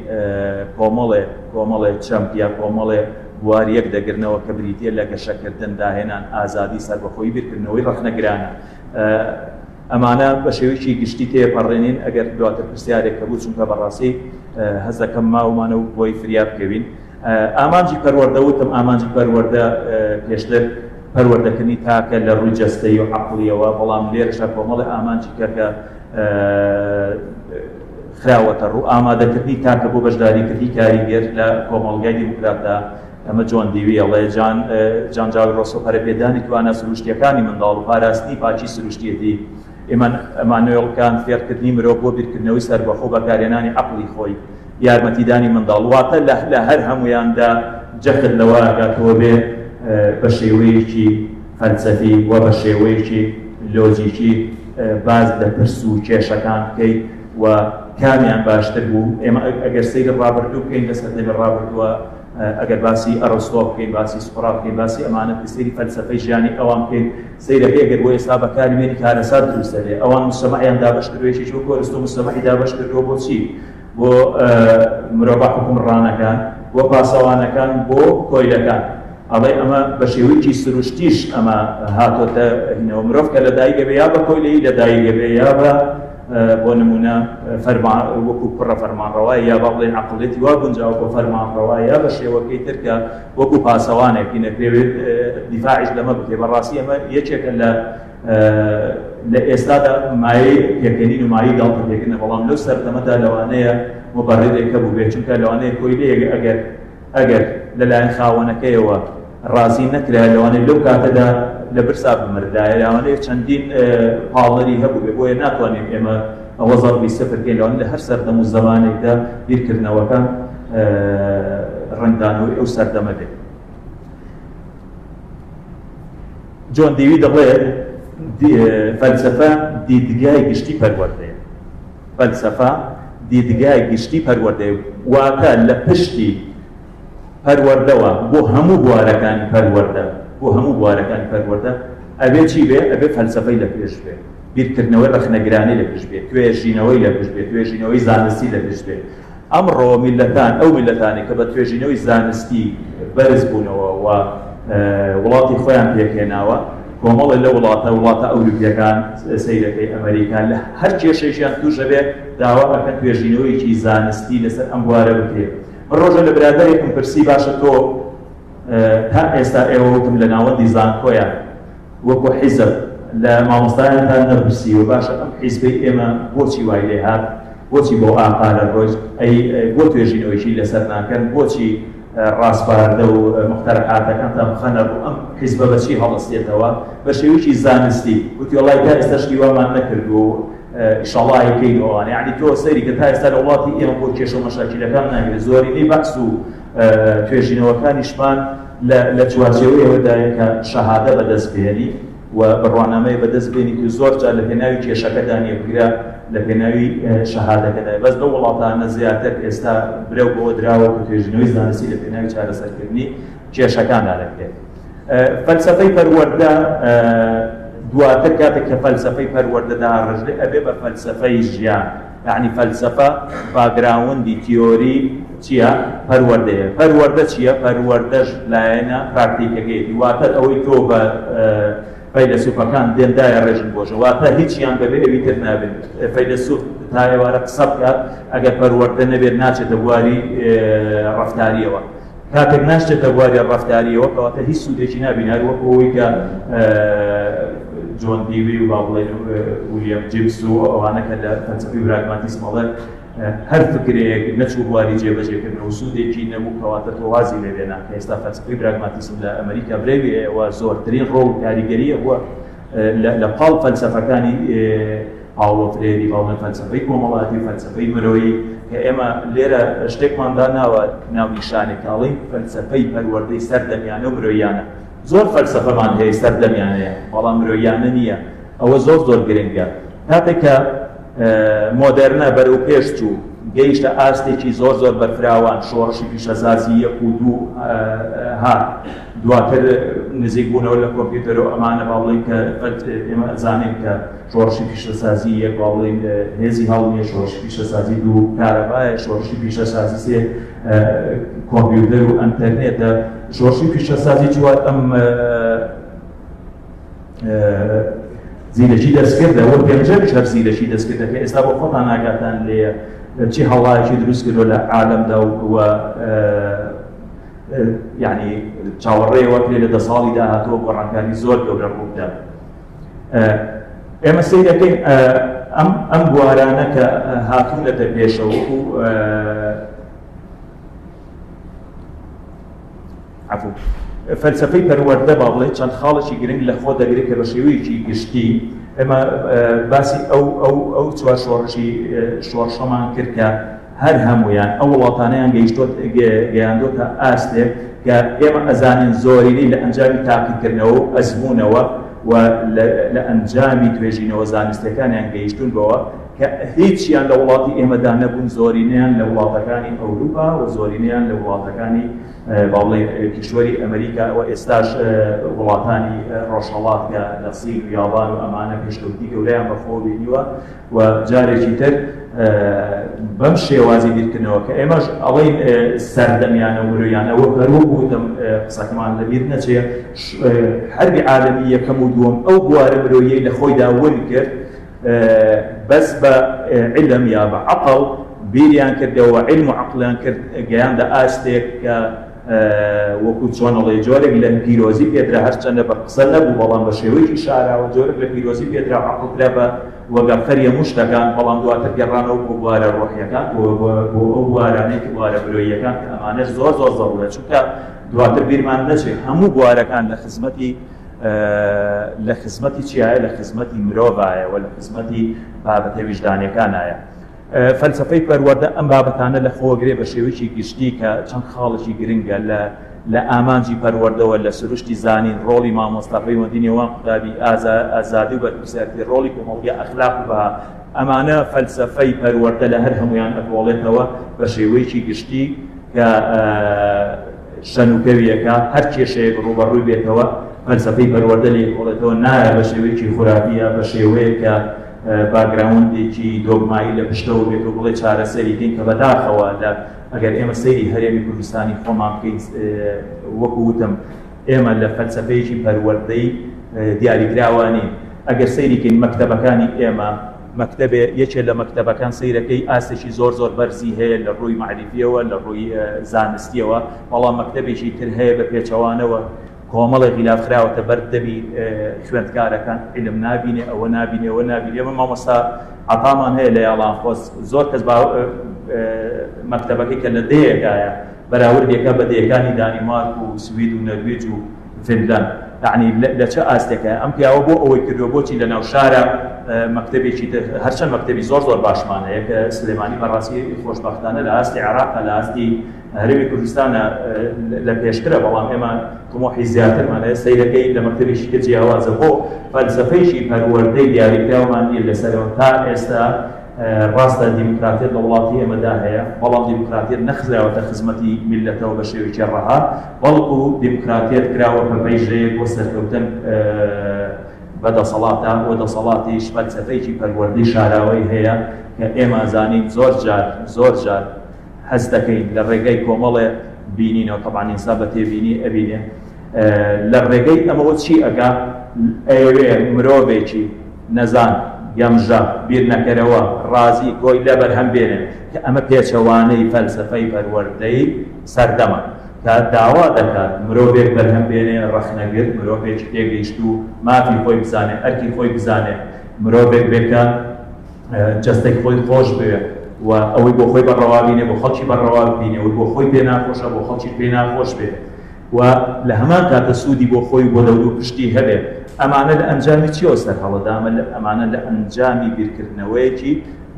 کۆمەڵێ کۆمەڵێ چەمک یا کۆمەڵێ بوار یەک دەگرنەوە کە بریتییە لە گەشەکردن، داهێنان، ئازادی، سەربەخۆیی، بیرکردنەوەی ڕەخنەگرانە. ئەمانە بە شێوەیەکی گشتی تێپەڕێنین، ئەگەر دواتر پرسیارێک هەبوو، چونکە بەڕاستی هەست دەکەم ماومانە و بۆی فریا بکەوین. ئامانجی پەروەردە، وتم ئامانجی پەروەردە پێشتر پەروەردەکردنی تاکە لە ڕووی جەستەیی و عەقڵییەوە، بەڵام لێرەشدا کۆمەڵێ ئامانجی کە کە خراوەتە ڕوو، ئامادەکردنی تاکە بۆ بەشداریکردنی کاریگەر لە کۆمەڵگای دیموکراتدا، ئەمە جۆن دیوی ئەڵێ، جان جان جاک ڕۆسۆ، پەرەپێدانی توانا سروشتییەکانی منداڵ و پاراستنی پاکی سروشتییەتی، ئیمانوێڵ کانت، فێرکردنی مرۆڤ بۆ بیرکردنەوەی سەربەخۆ و بەکارهێنانی عەقڵی خۆی، یارمەتیدانی منداڵ، واتە لە لە هەر هەموویاندا جەخت لەوە ئەکاتەوە بێ بە شێوەیەکی فەلسەفی و بە شێوەیەکی لۆجیکی باس لە پرس و کێشەکان بکەیت و کامیان باشتر بوو. ئێمە ئەگەر سەیری ڕابردوو بکەین لە سەردەمی ڕابردووە، ئەگەر باسی ئەرستۆ بکەین، باسی سوقرات بکەین، باسی ئەمانە بکەین، سەیری فەلسەفەی ژیانی ئەوان بکەین، سەیرەکەی ئەگەر بۆ ئێستا بەکاری بێنی کارەسات دروست دەبێ. ئەوان مجتەمەعیان دابەش کردووە، یەکێکی وەکو ئەرستۆ مجتەمەعی دابەش کردووە بۆ چی؟ بۆ مرۆڤە حوکمڕانەکان، بۆ پاسەوانەکان، بۆ کۆیلەکان. ئەڵێ ئەمە بە شێوەیەکی سروشتیش ئەمە هاتۆتە هینەوە، مرۆڤ کە لەدایک ئەبێ یا بە کۆیلەیی لەدایک ئەبێ یا بە بۆ نمونە فەرما وەکو کوڕە فەرمانڕەوای یا با بڵێین عەقڵیەتی وا گونجاوە بۆ فەرمانڕەوا یا بە شێوەکەی تر کە وەکو پاسەوانێکی نەکرێت دیفاعیش لەمە بکرێ. بەڕاستی ئەمە یەکێکە لە لە ئێستادا مایەی پێکەنین و مایەی گاڵتە پێکردنە، بەڵام لەو سەردەمەدا لەوانەیە موبەڕیرێک هەبووبێت، چونکە لەوانەیە کۆیلەیەک ئەگەر ئەگەر لەلایەن خاوەنەکەیەوە ڕازی نەکرایە لەوانەیە لەو کاتەدا لە برسا بمردایە، لەوانەیە چەندین پاڵنەری هەبووبێ، بۆیە ناتوانین ئێمە ئەوە زەربی سفر بکەین، لەوانەیە لە هەر سەردەم و زەمانێکدا بیرکردنەوەکان ڕەنگدانەوەی ئەو سەردەمە بێت. جۆن دیوی دەڵێت فەلسەفە دیدگای گشتی پەروەردەیە. فەلسەفە دیدگای گشتی پەروەردەیە، واتە لە پشتی پەروەردەوە بۆ هەموو بوارەکانی پەروەردە، بۆ هەموو بوارەکانی پەروەردە ئەبێ چی بێ؟ ئەبێ فەلسەفەی لە پێش بێ، بیرکردنەوەی ڕەخنەگرانەی لە پشت بێ، توێژینەوەی لە پشت بێ، توێژینەوەی زانستی لە پشت بێ. ئەمڕۆ میللەتان، ئەو میللەتانەی کە بە توێژینەوەی زانستی بەرز بوونەوە و وڵاتی خۆیان پێکهێناوە، کۆمەڵێ لە وڵاتە وڵاتە ئەوروپیەکان، سەیرەکەی ئەمەریکا، لە هەر کێشەیەکیان تووش ئەبێ داوا ئەکەن توێژینەوەیەکی زانستی لەسەر ئەم بوارە بکرێ. من ڕۆژێ لە برادەرێکم پرسی باشە تۆ تا ئێستا ئێوە وتم لە ناوەندی زانکۆیە وەکو حیزب لە مامۆستایانتان نەپرسیوە باشە ئەم حیزبەی ئێمە بۆچی وای لێ هات، بۆچی بەو ئاقارە ڕۆیشت، ئەی بۆ توێژینەوەیەکی لەسەر ناکەن، بۆچی ڕاسپاردە و موقتەرەحاتەکانتان بخەنە ڕوو، ئەم حیزبە بە چی هەڵەستێتەوە بە شێوەیەکی زانستی؟ وتی وەڵای تا ئێستا شتی وامان نەکردووە و ئیشەڵا ئەیکەین و ئەوانە. یەعنی تۆ سەیری کە تا ئێستا لە وڵاتی ئێمە بۆ کێشە و مەشاکیلەکان ناگرێت، زۆرینەی بەحس و توێژینەوەکانیشمان لە چوارچێوەی ئەوەدایە کە شەهادە بەدەست بهێنی و بڕوانامەیە بەدەست بێنیت و زۆر جار لە پێناوی کێشەکەدا نییە بگرە لە پێناوی شەهادەکەدایە. بەس لەو وڵاتانە زیاتر ئێستا برەو بەوە دراوە کە توێژینەوەی زانستی لە پێناوی چارەسەرکردنی کێشەکاندا دەکرێت. فەلسەفەی پەروەردە دواتر کاتێک کە فەلسەفەی پەروەردە داڕژرێ ئەبێ بە فەلسەفەی ژیان. یەعنی فەلسەفە باگراوندی تیۆری چییە؟ پەروەردەیە. پەروەردە چییە؟ پەروەردەش لایەنە پراکتیکەکەیەتی. واتە ئەوەی تۆ بە فەیلەسوفەکان دێن دایە ڕێژن بۆژە، واتە هیچیان بەبێ ئەوی تر نابێت. فەیلەسوف تا ئێوارە قسە بکات ئەگەر پەروەردە نەبێت ناچێتە بواری ڕەفتارییەوە. کاتێک ناشچێتە بواری ڕەفتارییەوە کەواتە هیچ سوودێکی نابینێ، هەر وەکو ئەوەی کە جۆن دیوی و با بڵێین ویلیام جیمس و ئەوانە کە لە فەلسەفەی براگماتیسم ئەڵێن هەر فکرەیەک نەچوو بواری جێبەجێکردن و سوودێکی نەبوو کەواتە تۆ وازی لێ بێنە. کە ئێستا فەلسەفەی براگماتیسم لە ئەمریکا برەوی هەیە و زۆرترین ڕۆڵ و کاریگەری هەبووە لە پاڵ فەلسەفەکانی پاوڵۆ فرێری، باڵێن فەلسەفەی کۆمەڵایەتی و فەلسەفەی مرۆیی، کە ئێمە لێرە شتێکمان داناوە ناونیشانێک کە ئەڵێین فەلسەفەی پەروەردەی سەردەمیانە و مرۆییانە. زۆر فەلسەفەمان هەیە سەردەمیانەیە، بەڵام مرۆییانە نییە. ئەوە زۆر زۆر گرنگە. کاتێک کە مۆدێرنە بەرەو پێش چوو، گەیشتە ئاستێکی زۆر زۆر بەرفراوان، شۆڕشی پیشەسازی یەک و دوو هات، دواتر نزیک بوونەوە لە کۆمپیوتەر و ئەمانە، با بڵێین کە ئێمە ئەزانین کە شۆڕشی پیشەسازی یەک با بڵێین هێزی هەڵمیە، شۆڕشی پیشەسازی دوو کارەبایە، شۆڕشی پیشەسازی سێ کۆمپیوتەر و ئەنتەرنێتە، شۆڕشی پیشەسازی چوار ئەم زیرەکی دەستکردە و پێنجەمیش هەر زیرەکی دەستکردە کە ئێستا بۆ خۆتان ئاگاتان لێیە چی هەڵایەکی دروست کردووە لە عالەمدا و یعنی چاوەڕێ وەکرێ لە 10 ساڵی داهاتووە گۆڕانکاری زۆر گەورە ڕووبدا. ئێمە سەیرەکەین ئەم بوارانە کە هاتوونەتە پێشەوە وەکو عەفو فەلسەفەی پەروەردە با بڵێ چەند خاڵێکی گرنگ لە خۆ دەگرێت کە بە شێوەیەکی گشتی ئێمە باسی ئەو چوار شۆڕشەمان کرد کە هەر هەمویان ئەو وڵاتانەیان گەیشتۆت گەیاندۆتە ئاستێک کە ئێمە ئەزانین زۆرینەی لە ئەنجامی تاقیکردنەوە و ئەزموونەوە و لە ئەنجامی توێژینەوە زانستیەکانیان گەیشتون بەوە کە هیچیان لە وڵاتی ئێمەدا نەبوون، زۆرینەیان لە وڵاتەکانی ئەوروپا و زۆرینەیان لە وڵاتەکانی با بڵێ کیشوەری ئەمریکا و ئێستاش وڵاتانی ڕۆژهەڵات کە لە سین و یابان و ئەمانە پێشکەوتنی گەورەیان بەخۆوە بینیوە. و جارێکی تر بەم شێوازی بیرکردنەوە کە ئێمەش ئەڵێین سەردەمیانە و مرۆیانە، وەک هەروەک وتم قسەکەمان لەبیر نەچێ، حەربی عالەمی یەکەم و دووەم ئەو بوارە مرۆییەی لە خۆیدا ون کرد، بەس بە علم یا بە عەقڵ بیریان کردەوە، علم و عەقڵیان کرد گەیاندە ئاستێک کە وەکو چۆن ئەڵێ جۆرێک لە پیرۆزی پێدرا، هەرچەندە بە قسە نەبوو بەڵام بە شێوەیەکی شاراوە جۆرێک لە پیرۆزی پێدرا و عەقڵ کرا بە وەگەڕخەری هەموو شتەکان، بەڵام دواتر گەڕانەوە بۆ بوارە ڕۆحیەکان، بۆ ئەو بوارانەی کە بوارە مرۆییەکان کە ئەمانەش زۆر زۆر زەڕوورە، چونکە دواتر بیرمان نەچێت هەموو بوارەکان لە خزمەتی چیایە؟ لە خزمەتی مرۆڤایە و لە خزمەتی بابەتە ویژدانیەکانایە. فەلسفەی پەروەردە ئەم بابەتانە لە خۆگرێ بە شێوەیەکی گشتی کە چەند خاڵێکی گرنگە لە ئامانجی پەروەردەوە، لە سروشتی زانین، ڕۆڵی مامۆستا، پەیوەندی نێوان قوتابی، ئازادی و بەرپرسیارێتی، ڕۆڵی کۆمەڵگە، ئەخلاق و بەها. ئەمانە فەلسفەی پەروەردە لە هەر هەمویان ئەکۆڵێتەوە بە شێوەیەکی گشتی کە شەنوکەویەکە هەر کێشەیەک ڕووبەڕووی بێتەوە فەلسفەی پەروەردە لێکۆڵێتەوە، نایە بە شێوەیەکی خورافیە، بە شێوەیەک کە background ێکی دۆگمایی لە پشتەوە بێت و بڵێ چارەسەری کەین، کە بەداخەوە لە ئەگەر ئێمە سەیری هەرێمی کوردستانی خۆمان بکەین، وەکو وتم ئێمە لە فەلسفەیەکی پەروەردەی دیاریکراوە نین. ئەگەر سەیری کەین مەکتەبەکانی ئێمە، مەکتەبێ یەکێ لە مەکتەبەکان سەیرەکەی ئاستێکی زۆر زۆر بەرزی هەیە لە ڕووی مەعریفیەوە، لە ڕووی زانستیەوە، بەڵام مەکتەبێکی تر هەیە بە پێچەوانەوە کۆمەڵێک غیلاف خراوەتە بەر دەمی خوێندکارەکان، علم نابینێ، ئەوە نابینێ، ئەوە نابینێ. ئێمە مامۆستا عەتامان هەیە لە یاڵان خۆز، زۆر کەس با مەکتەبەکەی کە لە دێیەکایە بەراوردێکە بە دێیەکانی دانیمارک و سوید و نەرویج و فنلند، یعنی لە چه ئاستێکە ئەم پیاوە بۆ ئەوەی کردووە. بۆچی لە ناو شارە مەکتەبێکی تر، هەرچەند مەکتەبی زۆر زۆر باشمان هەیە کە سلێمانی بەڕاستی خۆشبەختانە لە ئاستی عێراق، لە ئاستی هەرێمی کوردستانە لە پێشترە، بەڵام ئێمە تموحی زیاترمان هەیە. سەیرەکەی لە مەکتەبێکی تر جیاوازە. بۆ فەلسەفەیەکی پەروەردەی دیاریکراومان نییە لەسەرەوە تا ئێستا. ڕاستە دیموکراتیەت لە وڵاتی ئێمەدا هەیە، بەڵام دیموکراتیەت نەخراوەتە خزمەتی میللەتەوە بە شێوەیەکی ڕەها، بەڵکو دیموکراتیەت کراوە بە پەیژەیەک بۆ سەرکەوتن بە دەسەڵاتە و دەسەڵاتیش فەلسەفەیەکی پەروەردەی شاراوەی هەیە کە ئێمە زانین زۆر جار زۆر جار هەست دەکەین لە ڕێگەی کۆمەڵێ بینینەوە، تەبعەن ئینسان بە تێبینی ئەبینێ، لە ڕێگەی ئەمەوە چی ئەکا؟ ئەیەوێ مرۆڤێکی نەزان، گەمژە، بیرنەکەرەوە، ڕازی، کۆیلە بەرهەم بێنێ، کە ئەمە پێچەوانەی فەلسەفەی پەروەردەی سەردەمە کە داوا دەکات مرۆڤێک بەرهەم بێنێ ڕەخنەگر، مرۆڤێکی تێگەیشتوو، مافی خۆی بزانێ، ئەرکی خۆی بزانێ، مرۆڤێک بێ کە جەستەی خۆی خۆش بوێ و ئەوەی بۆ خۆی بە ڕەوا بینێ بۆ خەڵکی بە ڕەوا ببینێ، ئەوەی بۆ خۆی پێ ناخۆشە بۆ خەڵکیش پێ ناخۆش بێ و لە هەمان کاتە سوودی بۆ خۆی و بۆ دەور و پشتی هەبێ. ئەمانە لە ئەنجامی چیەوە سەر هەڵەدا؟ ئەمانە لە ئەنجامی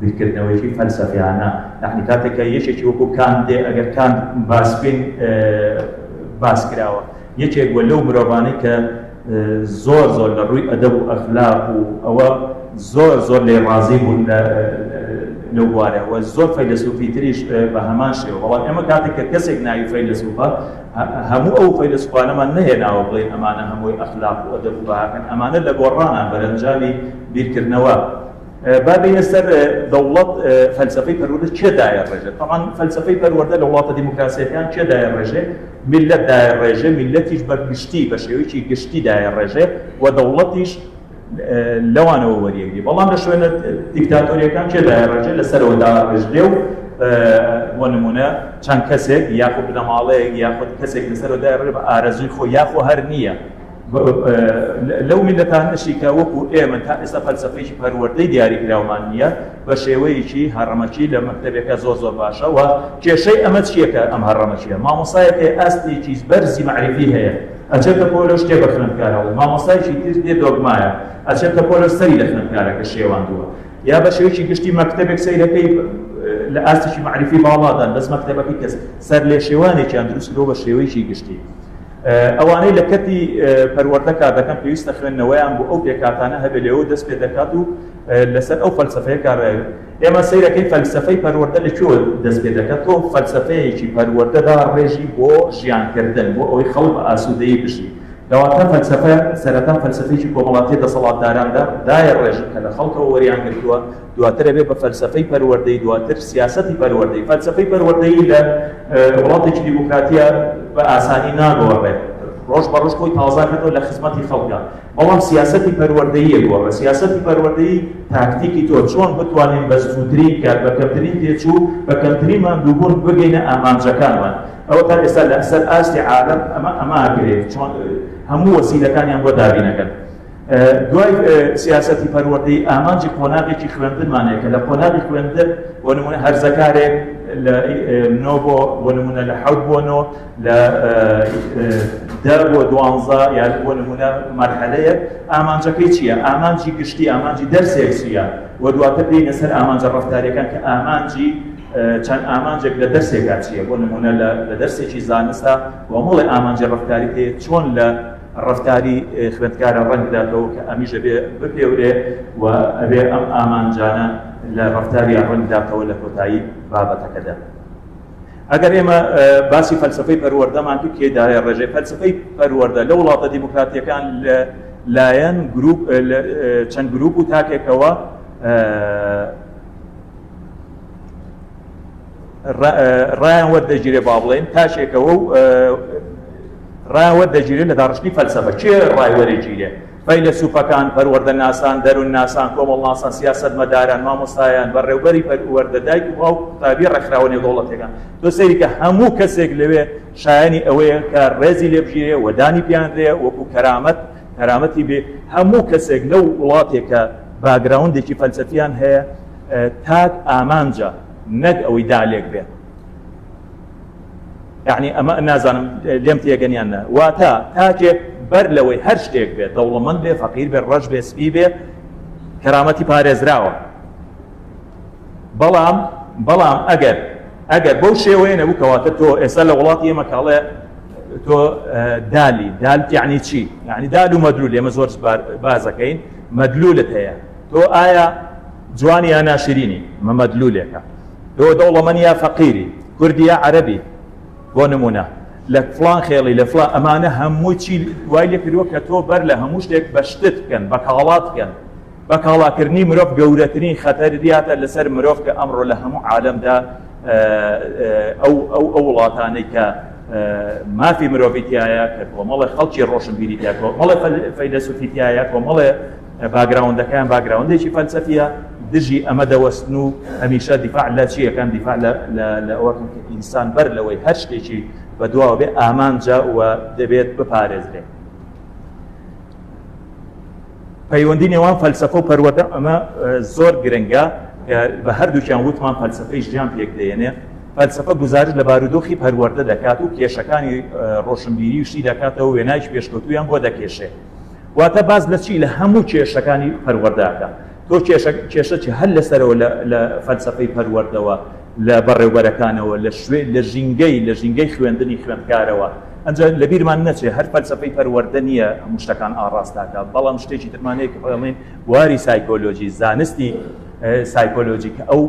بیرکردنەوەیەکی فەلسەفیانە. یەعنی کاتێک کە یەکێکی وەکو کانت دێ، ئەگەر کانت باس بکەین، باس کراوە یەکێک بووە لەو مرۆڤانەی کە زۆر زۆر لە ڕووی ئەدەب و ئەخلاق و ئەوە زۆر زۆر لێی ڕازی بوون لە لەو بوارە و زۆر فەیلەسوفی تریش بە هەمان شێوە. بەڵام ئێمە کاتێک کە کەسێک ناوی فەیلەسوفە هەموو ئەو فەیلەسوفانەمان نەهێناوە بڵێین ئەمانە هەمووی ئەخلاق و ئەدەب و بەهاکەن، ئەمانە لە گۆڕانان بەرەنجامی بیرکردنەوە. با بێینە سەر دەوڵەت فەلسەفەی پەروەردە کێ دایەڕێژێ؟ تەبعەن فەلسەفەی پەروەردە لە وڵاتە دیموکراسییەکان کێ دایەڕێژێ؟ میللەت دایەڕێژێ، میللەتیش بە گشتی بە شێوەیەکی گشتی دایەڕێژێ و دەوڵەتیش لەوانەوە وەریەگری. بەڵام لە شوێنە دیکتاتۆریەکان کێ دایەڕێژێ؟ لە سەرەوە داڕێژرێ و بۆ نمونە چەند کەسێک یاخود بنەماڵەیەک یاخود کەسێک لەسەرەوە دایەڕێژێ بە ئارەزووی خۆی یاخۆ هەر نییە. لەو میللەتانەشی کە وەکو ئێمە تا ئێستا فەلسەفەیەکی پەروەردەی دیاریکراومان نییە بە شێوەیەکی هەڕەمەکی لە مەکتەبێکە زۆر زۆر باشە و کێشەی ئەمە چییە کە ئەم هەڕەمەکیە مامۆستایەک هەیە ئاستێکی بەرزی مەعریفی هەیە ئەچێتە پۆلە و شتێ بە خوێندکارەوە مامۆستایەکی تر دێ دۆگمایە ئەچێتە پۆلە سەری لە خوێندکارەکە شێواندووە یا بە شێوەیەکی گشتی مەکتەبێک سەیرەکەی لە ئاستێکی مەعریفی باڵادان بەس مەکتەبەکەی کەس سەر لێشێوانێکیان دروست کردووە بە شێوەیەکی گشتی ئەوانەی لە کەرتی پەروەردە کار دەکەن پێویستە خوێندنەوەیان بۆ ئەو پێکهاتانە هەبێت لێوە دەست پێ دەکات و لەسەر ئەو فەلسەفەیە کار ئێمە سەیرەکەی فەلسەفەی پەروەردە لە کوێوە دەست پێ دەکات تۆ فەلسەفەیەکی پەروەردە داڕێژی بۆ ژیانکردن بۆ ئەوەی خەڵک بە ئاسوودەیی بژی کەواتە فەلسەفە سەرەتا فەلسەفەیەکی کۆمەڵاتیە دەسەڵاتداراندا دایەڕێژن کە لە خەڵکەوە وەریان گرتووە دواتر ئەبێ بە فەلسەفەی پەروەردەیی، دواتر سیاسەتی پەروەردەیی. فەلسەفەی پەروەردەیی لە وڵاتێکی دیموکراتییە بە ئاسانی ناگۆڕێت، ڕۆژ بە ڕۆژ خۆی تازە کردەوە لە خزمەتی خەڵکە، بەڵام سیاسەتی پەروەردەیی ئەگۆڕێت. سیاسەتی پەروەردەیی تاکتیکی تۆ چۆن بتوانین بە زووترین کات، بە کەمترین تێچوو، بە کەمترین ماندووبوون بگەینە ئامانجەکانمان. ئەوە تا ئێستا لە سەر ئاستی عالەم ئەمە ئەمە ئەکرێت، چۆن هەموو وەسیلەکانیان بۆ دابین ئەکەن. دوای سیاسەتی پەروەردەیی ئامانجی قۆناغێکی خوێندنمان هەیە کە لە قۆناغی خوێندن بۆ نمونە هەرزەکارێک لە نۆ بۆ بۆ نمونە لە حەوت بۆ نۆ لە دە بۆ دوانزە یان بۆ نمونە مەرحەلەیەک ئامانجەکەی چییە؟ ئامانجی گشتی ئامانجی دەرسێک چییە؟ و دواتر دێینە سەر ئامانجە ڕەفتاریەکان کە ئامانجی چەند ئامانجێک لە دەرسێکا چییە؟ بۆ نمونە لە دەرسێکی زانستا کۆمەڵێ ئامانجی ڕەفتاری هەیە چۆن لە ڕەفتاری خوێندکارە ڕەنگ بداتەوە کە ئەمیش ئەبێ بپێورێ و ئەبێ ئەم ئامانجانە لە ڕەفتاریا ڕەنگ بداتەوە لە کۆتایی بابەتەکەدا. ئەگەر ئێمە باسی فەلسەفەی پەروەردەمان کرد کێ دایە ڕێژەی فەلسەفەی پەروەردە لە وڵاتە دیموکراتیەکان لە لایەن گروپ چەند گروپ و تاکێکەوە ڕایان وەردەگیرێ با بڵێن تاکێکەوە و ڕایان وەردەگیرێ لە داڕشتنی فەلسەفە کێ ڕای وەرەگیرێ فەیلەسوفەکان پەروەردەناسان دەروونناسان کۆمەڵناسان سیاسەتمەداران مامۆستایان بەڕێوبەری پەروەردە دایک و باوک قوتابی ڕێکخراوە نێودەوڵەتیەکان تۆ سەیری کە هەموو کەسێک لەوێ شایانی ئەوەیە کە ڕێزی لێ بگیرێ و دانی پیانرێ وەکو کەرامەت کەرامەتی بێ هەموو کەسێک لەو وڵاتێکە background ێکی فەلسەفیان هەیە تاک ئامانجە نەک ئەوەی دالێک بێت یعنی ئەمە نازانم لێم تێگەن یان نە واتە تاکێک بەر لەوەی هەر شتێک بێت دەوڵەمەند بێ فەقیر بێ ڕەش بێ سپی بێ کەرامەتی پارێزراوە بەڵام بەڵام ئەگەر ئەگەر بەو شێوەیە نەبوو کەواتە تۆ ئێستا لە وڵاتی ئێمە کاڵێ تۆ دالی دال یعنی چی یعنی دال و مەدلول ئێمە زۆر بازەکەین مەدلولت هەیە تۆ ئایا جوانی یا ناشرینی ئەمە مەدلولێکە تۆ دەوڵەمەنی یا فەقیری کوردی یا عەرەبی بۆ نمونە لە فڵان خێڵی لە فڵان ئەمانە هەموو چی وای لێ کردووە کە تۆ بەر لە هەموو شتێک بە شتت بکەن بە کاڵات بکەن بە کاڵاکردنی مرۆڤ گەورەترین خەتەریاتە لەسەر مرۆڤ کە ئەمڕۆ لە هەموو عالەمدا ئەو ئەو ئەو وڵاتانەی کە مافی مرۆڤی تایە کە کۆمەڵی خەڵکی ڕۆشنبیری تیا کۆمەڵی فەیلەسوفی تایە کۆمەڵێ background ەکەیان background ێکی فەلسەفیە دژی ئەمە دەوەستن و هەمیشە دیفاع لە چی ئەکەن دیفاع لە لە ئەوەکەن کە ئینسان بەر لەوەی هەر شتێکی بەدواوە بێ ئامانجە و دەبێت بپارێزرێت. پەیوەندی نێوان فەلسەفە و پەروەردە ئەمە زۆر گرنگە بە هەردووکیان وتمان فەلسەفەی ژیان پێک دێنێ فەلسەفە گوزارش لە بارودۆخی پەروەردە دەکات و کێشەکانی ڕۆشنبیری و شتی دەکاتەوە وێنایش پێشکەوتویان بۆ دەکێشێ واتە باس لە چی؟ لە هەموو کێشەکانی پەروەردە ئەکا. تۆ کێشە کێشە چی؟ هەر لەسەرەوە لە لە فەلسەفەی پەروەردەوە، لە بەڕێوبەرەکانەوە، لە شوێ لە ژینگەی لە ژینگەی خوێندنی خوێندکارەوە. ئەنجا لەبیرمان نەچێ هەر فەلسەفەی پەروەردە نییە هەموو شتەکان ئاڕاستاکە، بەڵام شتێکی ترمان هەیە کە بڵێن بواری سایکۆلۆجی، زانستی سایکۆلۆجی کە ئەو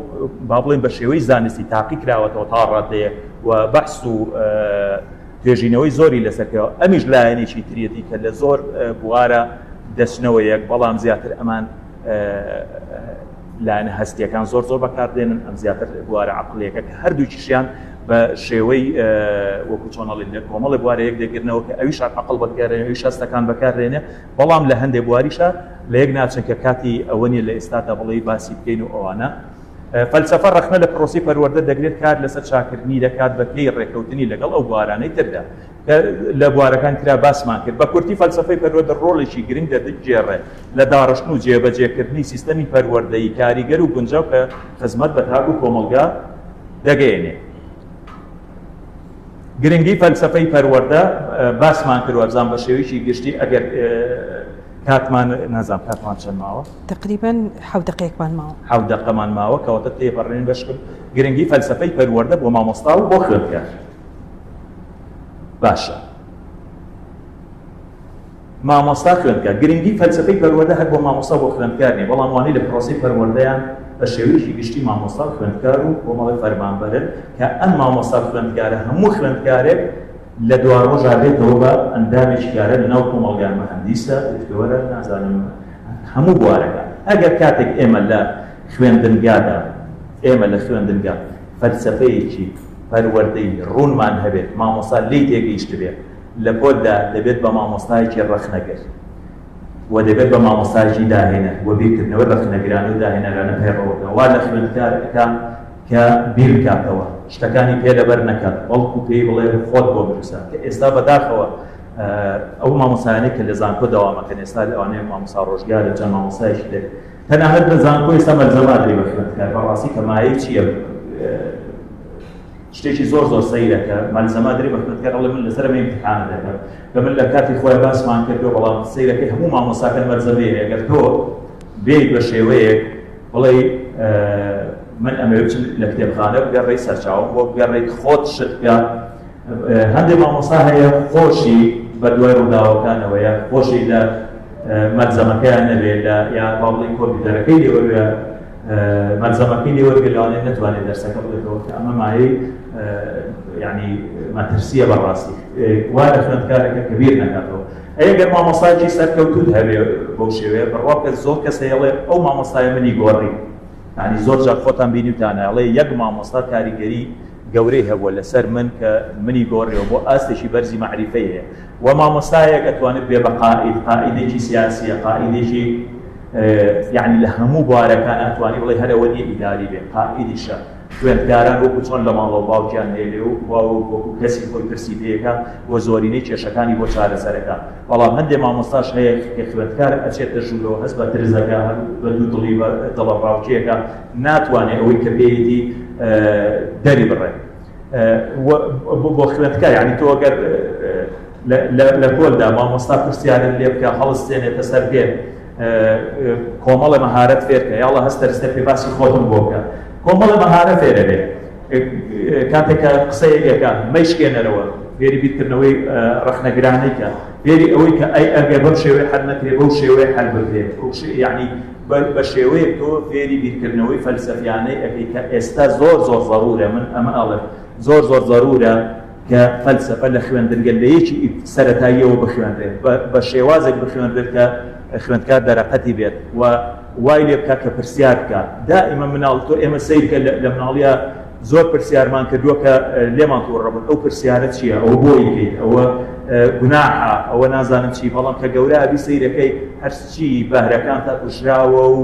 با بڵێن بە شێوەی زانستی تاقی کراوەتەوە تا ڕادەیەک و بەحس و توێژینەوەی زۆری لەسەر کراوە، ئەمیش لایەنێکی تریەتی کە لە زۆر بوارە دەچنەوە یەک، بەڵام زیاتر ئەمان لایەنە هەستیەکان زۆر زۆر بەکاردێنن، ئەم زیاتر بوارە عەقڵیەکە کە هەردووکیشیان بە شێوەی وەکو چۆن ئەڵێن لە کۆمەڵی بوارە یەک دەگرنەوە کە ئەویش عەقڵ بەکارێنێ ئەویش هەستەکان بەکاردێنێ، بەڵام لە هەندێک بواریشە لە یەک ناچن کە کاتی ئەوە نیە لە ئێستادا بڵێی باسی بکەین و ئەوانە. فەلسەفە ڕەخنە لە پرۆسەی پەروەردە دەگرێت، کار لەسەر چاککردنی دەکات بە پێی ڕێککەوتنی لەگەڵ ئەو بوارانەی تردا کە لە بوارەکانی ترا باسمان کرد. بە کورتی فەلسەفەی پەروەردە ڕۆڵێکی گرنگ دەگێڕێت لە داڕشتن و جێبەجێکردنی سیستەمی پەروەردەیی کاریگەر و گونجاو کە خزمەت بە تاک و کۆمەڵگا دەگەیەنێت. گرنگی فەلسەفەی پەروەردە باسمان کرد وابزانم بە شێوەیەکی گشتی ئەگەر کاتمان نازانم کاتمان چەند ماوە؟ تقریبا حەوت دەقەیەکمان ماوە. حەوت دەقەمان ماوە کەواتە تێپەڕێنین بەشکم گرنگی فەلسەفەی پەروەردە بۆ مامۆستا و بۆ خوێندکار. باشە مامۆستا خوێندکار گرنگی فەلسەفەی پەروەردە هەر بۆ مامۆستا بۆ خوێندکار نیە بەڵام وانەی لە پرۆسەی پەروەردەیان بە شێوەیەکی گشتی مامۆستا و خوێندکار و کۆمەڵی فەرمانبەرن کە ئەم مامۆستا و خوێندکارە هەموو خوێندکارێک لە دواڕۆژا بێتەوە بە ئەندامێکی کارە لە ناو کۆمەڵگا مهندیسە دکتۆرە نازانم هەموو بوارەکان ئەگەر کاتێک ئێمە لە خوێندنگادا ئێمە لە خوێندنگا فەلسەفەیەکی پەروەردەی ڕوونمان هەبێت مامۆستا لێی تێگەیشتبێت لە پۆلدا دەبێت بە مامۆستایەکی ڕەخنەگر و دەبێت بە مامۆستایەکی داهێنەر و بیرکردنەوەی ڕەخنەگرانە و داهێنەرانە پەیڕەو بکا وا لە خوێندکار ئەکا کە بیر بکاتەوە شتەکانی پێ لەبەر نەکات بەڵکو پێی بڵێ خۆت بۆ بنووسە کە ئێستا بەداخەوە ئەو مامۆستایانەی کە لە زانکۆ دەوام ئەکەن ئێستا لەوانەیە مامۆستا ڕۆژگارە چەند مامۆستایەکی تر تەنانەت لە زانکۆ ئێستا مەلزەمە ئەدرێ بە خوێندکار بەڕاستی کە مایەی چییە شتێکی زۆر زۆر سەیرە کە مەلزەمە ئەدرێ بە خوێندکار ئەڵێ من لەسەر ئەمە ئیمتیحانە دەکەم کە من لە کاتی خۆی باسمان کردووە بەڵام سەیرەکەی هەموو مامۆستاکان مەلزەمەیە ئەگەر تۆ بێیت بە شێوەیەک بڵێی من ئەمەوێ بچم لە کتێبخانە بگەڕێی سەرچاوم بۆ بگەڕێیت خۆت شت بکە هەندێک مامۆستا هەیە خۆشی بە دوای ڕووداوەکانەوەیە خۆشی لە مەلزەمەکەیان نەبێ لە یا با بڵێین کۆمپیوتەرەکەی لێ وەرگرە مەلزەمەکەی لێ وەرگرە لەوانەیە نەتوانێت دەرسەکە بڵێتەوە کە ئەمە مایەی یعنی مەترسیە بەڕاستی وا لە خوێندکارەکە کە بیر نەکاتەوە ئەی گەر مامۆستایەکی سەرکەوتوت هەبێ بەو شێوەیە بڕوا بکە زۆر کەس هەیە ئەو مامۆستایە منی گۆڕی یعنی زۆر جار خۆتان بینیوتانە ئەڵێ یەک مامۆستا کاریگەری گەورەی هەبووە لەسەر من کە منی گۆڕیەوە بۆ ئاستێکی بەرزی مەعریفەی هەیە و مامۆستایەک ئەتوانێت بێ بە قائید قائیدێکی سیاسیە قائیدێکی یعنی لە هەموو بوارەکان ئەتوانی بڵێ هەر ئەوە نییە ئیداری بێ قائیدیشە خوێندکاران وەکو چۆن لە ماڵەوە باوکیان هەیە و باوک وەکو کەسی خۆی پرسی پێیەکە و زۆرینەی کێشەکانی بۆ چارەسەرەکە بەڵام هەندێ مامۆستاش هەیە کە خوێندکار ئەچێتە ژوورەوە هەست بە ترزەکە بە دوو دڵی بە دڵەڕاوکێکە ناتوانێت ئەوەی کە پێیەتی دەری بڕێ بۆ خوێندکار یعنی تۆ ئەگەر لە پۆلدا مامۆستا پرسیارت لێ بکە هەڵستێنێتە سەر پێ کۆمەڵە مەهارەت فێرکە یاڵە هەستە سەر پێ باسی خۆتم بۆ بکە کۆمەڵە مەهارە فێرە بێ کاتێک کە قسەیەکە مەیشکێنەرەوە فێری بیرکردنەوەی ڕەخنەگرانەی کە فێری ئەوەی کە ئەی ئەگەر بەم شێوەی حەل نەکرێ بەو شێوەیە حەل بکرێت یعنی بە شێوەیەک تۆ فێری بیرکردنەوەی فەلسەفیانەی ئەکەی کە ئێستا زۆر زۆر زەرورە من ئەمە ئەڵێم زۆر زۆر زەرورە کە فەلسەفە لە خوێندنگە لە یەکی سەرەتاییەوە بخوێنرێت بە شێوازێک بخوێنرێت کە خوێندکار دەرەقەتی بێت و وای لێ بکات کە پرسیار بکات دائیمە مناڵ تۆ ئێمە سەیر کە لە مناڵیە زۆر پرسیارمان کردووە کە لێمان تووڕە بوون ئەو پرسیارە چییە ئەوە بۆ ئەیکەیت ئەوە گوناحە ئەوە نازانم چی بەڵام کە گەورە ئەبی سەیرەکەی هەرچی بەهرەکان تا کوژراوە و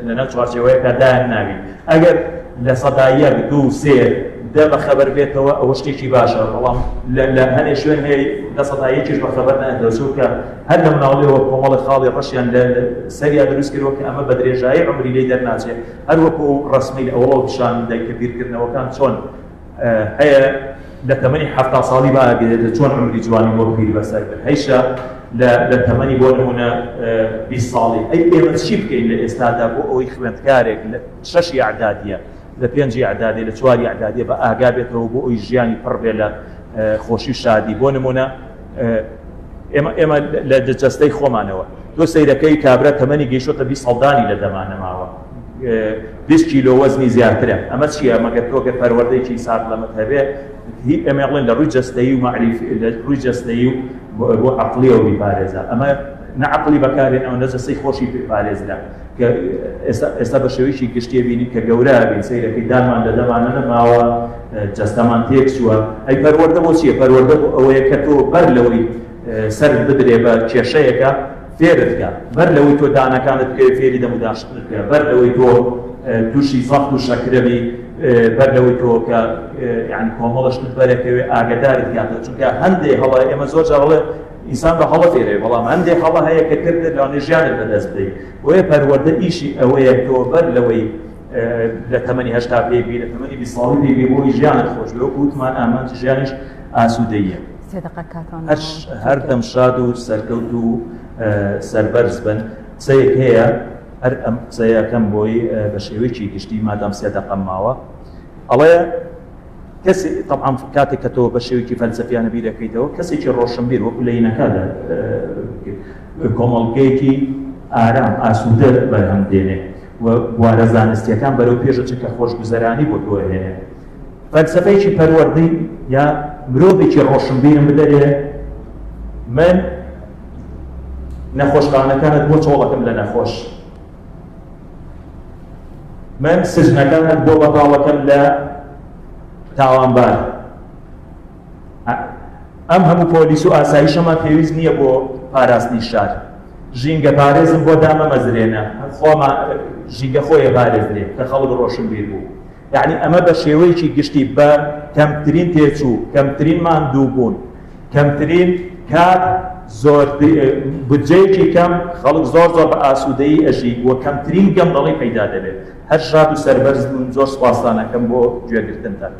لەناو چوارچێوەیەکە دایان ناوی ئەگەر 1% 2 3 10 بەخەبەر بێتەوە ئەوە شتێکی باشە بەڵام لە هەنێ شوێن هەیە 1% بەخەبەر نایەتەوە چونکە هەر لە مناڵیەوە کۆمەڵی خاڵی ڕەشیان لە سەریا دروست کردووە کە ئەمە بە درێژایی عومری لێی دەرناچێت هەر وەکو ئەو ڕەسمەی لە ئەوڵەوە پیشان دای کە بیرکردنەوەکان چۆن هەیە لە تەمەنی 70 ساڵی با ئەگرێت چۆن عومری جوانی وەک پیر بەسەر برد هەیشە لە تەمەنی بۆ نمونە 20 ساڵی ئەی ئێمە چی بکەین لە ئێستادا بۆ ئەوەی خوێندکارێک لە شەشی ئەعدادیە لە پێنجی ئەعدادی لە چواری ئەعدادیە بە ئاگا بێتەوە بۆ ئەوی ژیانی پڕ بێ لە خۆشی و شادی. بۆ نمونە ئێمە ئێمە لە جەستەی خۆمانەوە تۆ سەیرەکەی کابرا تەمەنی گەیشتۆتە 20 ساڵ دانی لە دەما نەماوە، 20 کیلۆ وەزنی زیاترە. ئەمە چییە؟ مەگەر تۆ گەر پەروەردەیەکی ساغلەمت هەبێ، هی ئێمە بڵێن لە ڕووی جەستەیی و مەعریفی، لە ڕووی جەستەیی و بۆ عەقڵیەوە بیپارێزە. ئەمە نە عەقڵی بەکارێنەوە نە جەستەی خۆشی پارێزرا. کە ئێستا بە شێوەیەکی گشتی بینین کە گەورە بین سەیرەکەی دانمان لە دەمانە نەماوە، جەستەمان تێکچووە. ئەی پەروەردە بۆ چییە؟ پەروەردە بۆ ئەوەیە کە تۆ بەر لەوەی سەرت بدرێ بە کێشەیەکە فێرت کە، بەر لەوەی تۆ دانەکانت بکەوێ فێری دەم و داشتنت بکە، بەر لەوەی تۆ تووشی زەخت و شەکرە بی، بەر لەوەی تۆ کە یعنی کۆمەڵە شتت بەرەکەوێ ئاگدارت کاتەوە. چونکە هەندێ هەڵە ئێمە زۆر جار ئەڵێ ئینسان بە هەڵە فێرێ، بەڵام هەندێ هەڵە هەیە کە کردت لەوانەیە ژیانت بەدەست بدەیت. بۆیە پەروەردە ئیشی ئەوەیە تۆ بەر لەوەی لە تەمەنی 80 پێی بی، لە تەمەنی 20 ساڵی پێی بی، بۆی ژیانت خۆش بێ. وەکو وتمان ئامانجی ژیانیش ئاسوودەییە. هەردەم شاد و سەرکەوت و سەربەرز بن. قسەیەک هەیە، هەر ئەم قسەیەکەم بۆی بە شێوەیەکی گشتی مادام 3 دەقەم ماوە، ئەڵێ کەسی طبعا کاتێک کە تۆ بە شێوەیەکی فەلسەفیانە بیرەکەیتەوە، کەسێکی ڕۆشنبیر وەکو لە هینەکەدا کۆمەڵگەیەکی ئارام ئاسوودە بەرهەم دێنێ و بوارە زانستیەکان بەرەو پێشەچێت کە خۆشگوزەرانی بۆ تۆ هێنێ. فەلسەفەیەکی پەروەردەی یا مرۆڤێکی ڕۆشنبیرم بدەرێ، من نەخۆشخانەکانت بۆ چۆڵەکەم لە نەخۆش، من سجنەکانت بۆ بەتاڵەکەم لە تاوانبار، ئەم هەموو پۆلیس و ئاسایشەمان پێویست نییە بۆ پاراستنی شار، ژینگە پارێزم بۆ دامەمەزرێنە، خۆما ژینگە خۆیە پارێزرێ کە خەڵک ڕۆشنبیر بوو. یعنی ئەمە بە شێوەیەکی گشتی بە کەمترین تێچوو، کەمترین ماندووبوون، کەمترین کات، زۆر بودجەیەکی کەم، خەڵک زۆر زۆر بە ئاسوودەیی ئەژی و کەمترین گەندەڵی پەیدا دەبێت. هەر شاد و سەربەرز بوون. زۆر سوپاستان ئەکەم بۆ گوێگرتنتان.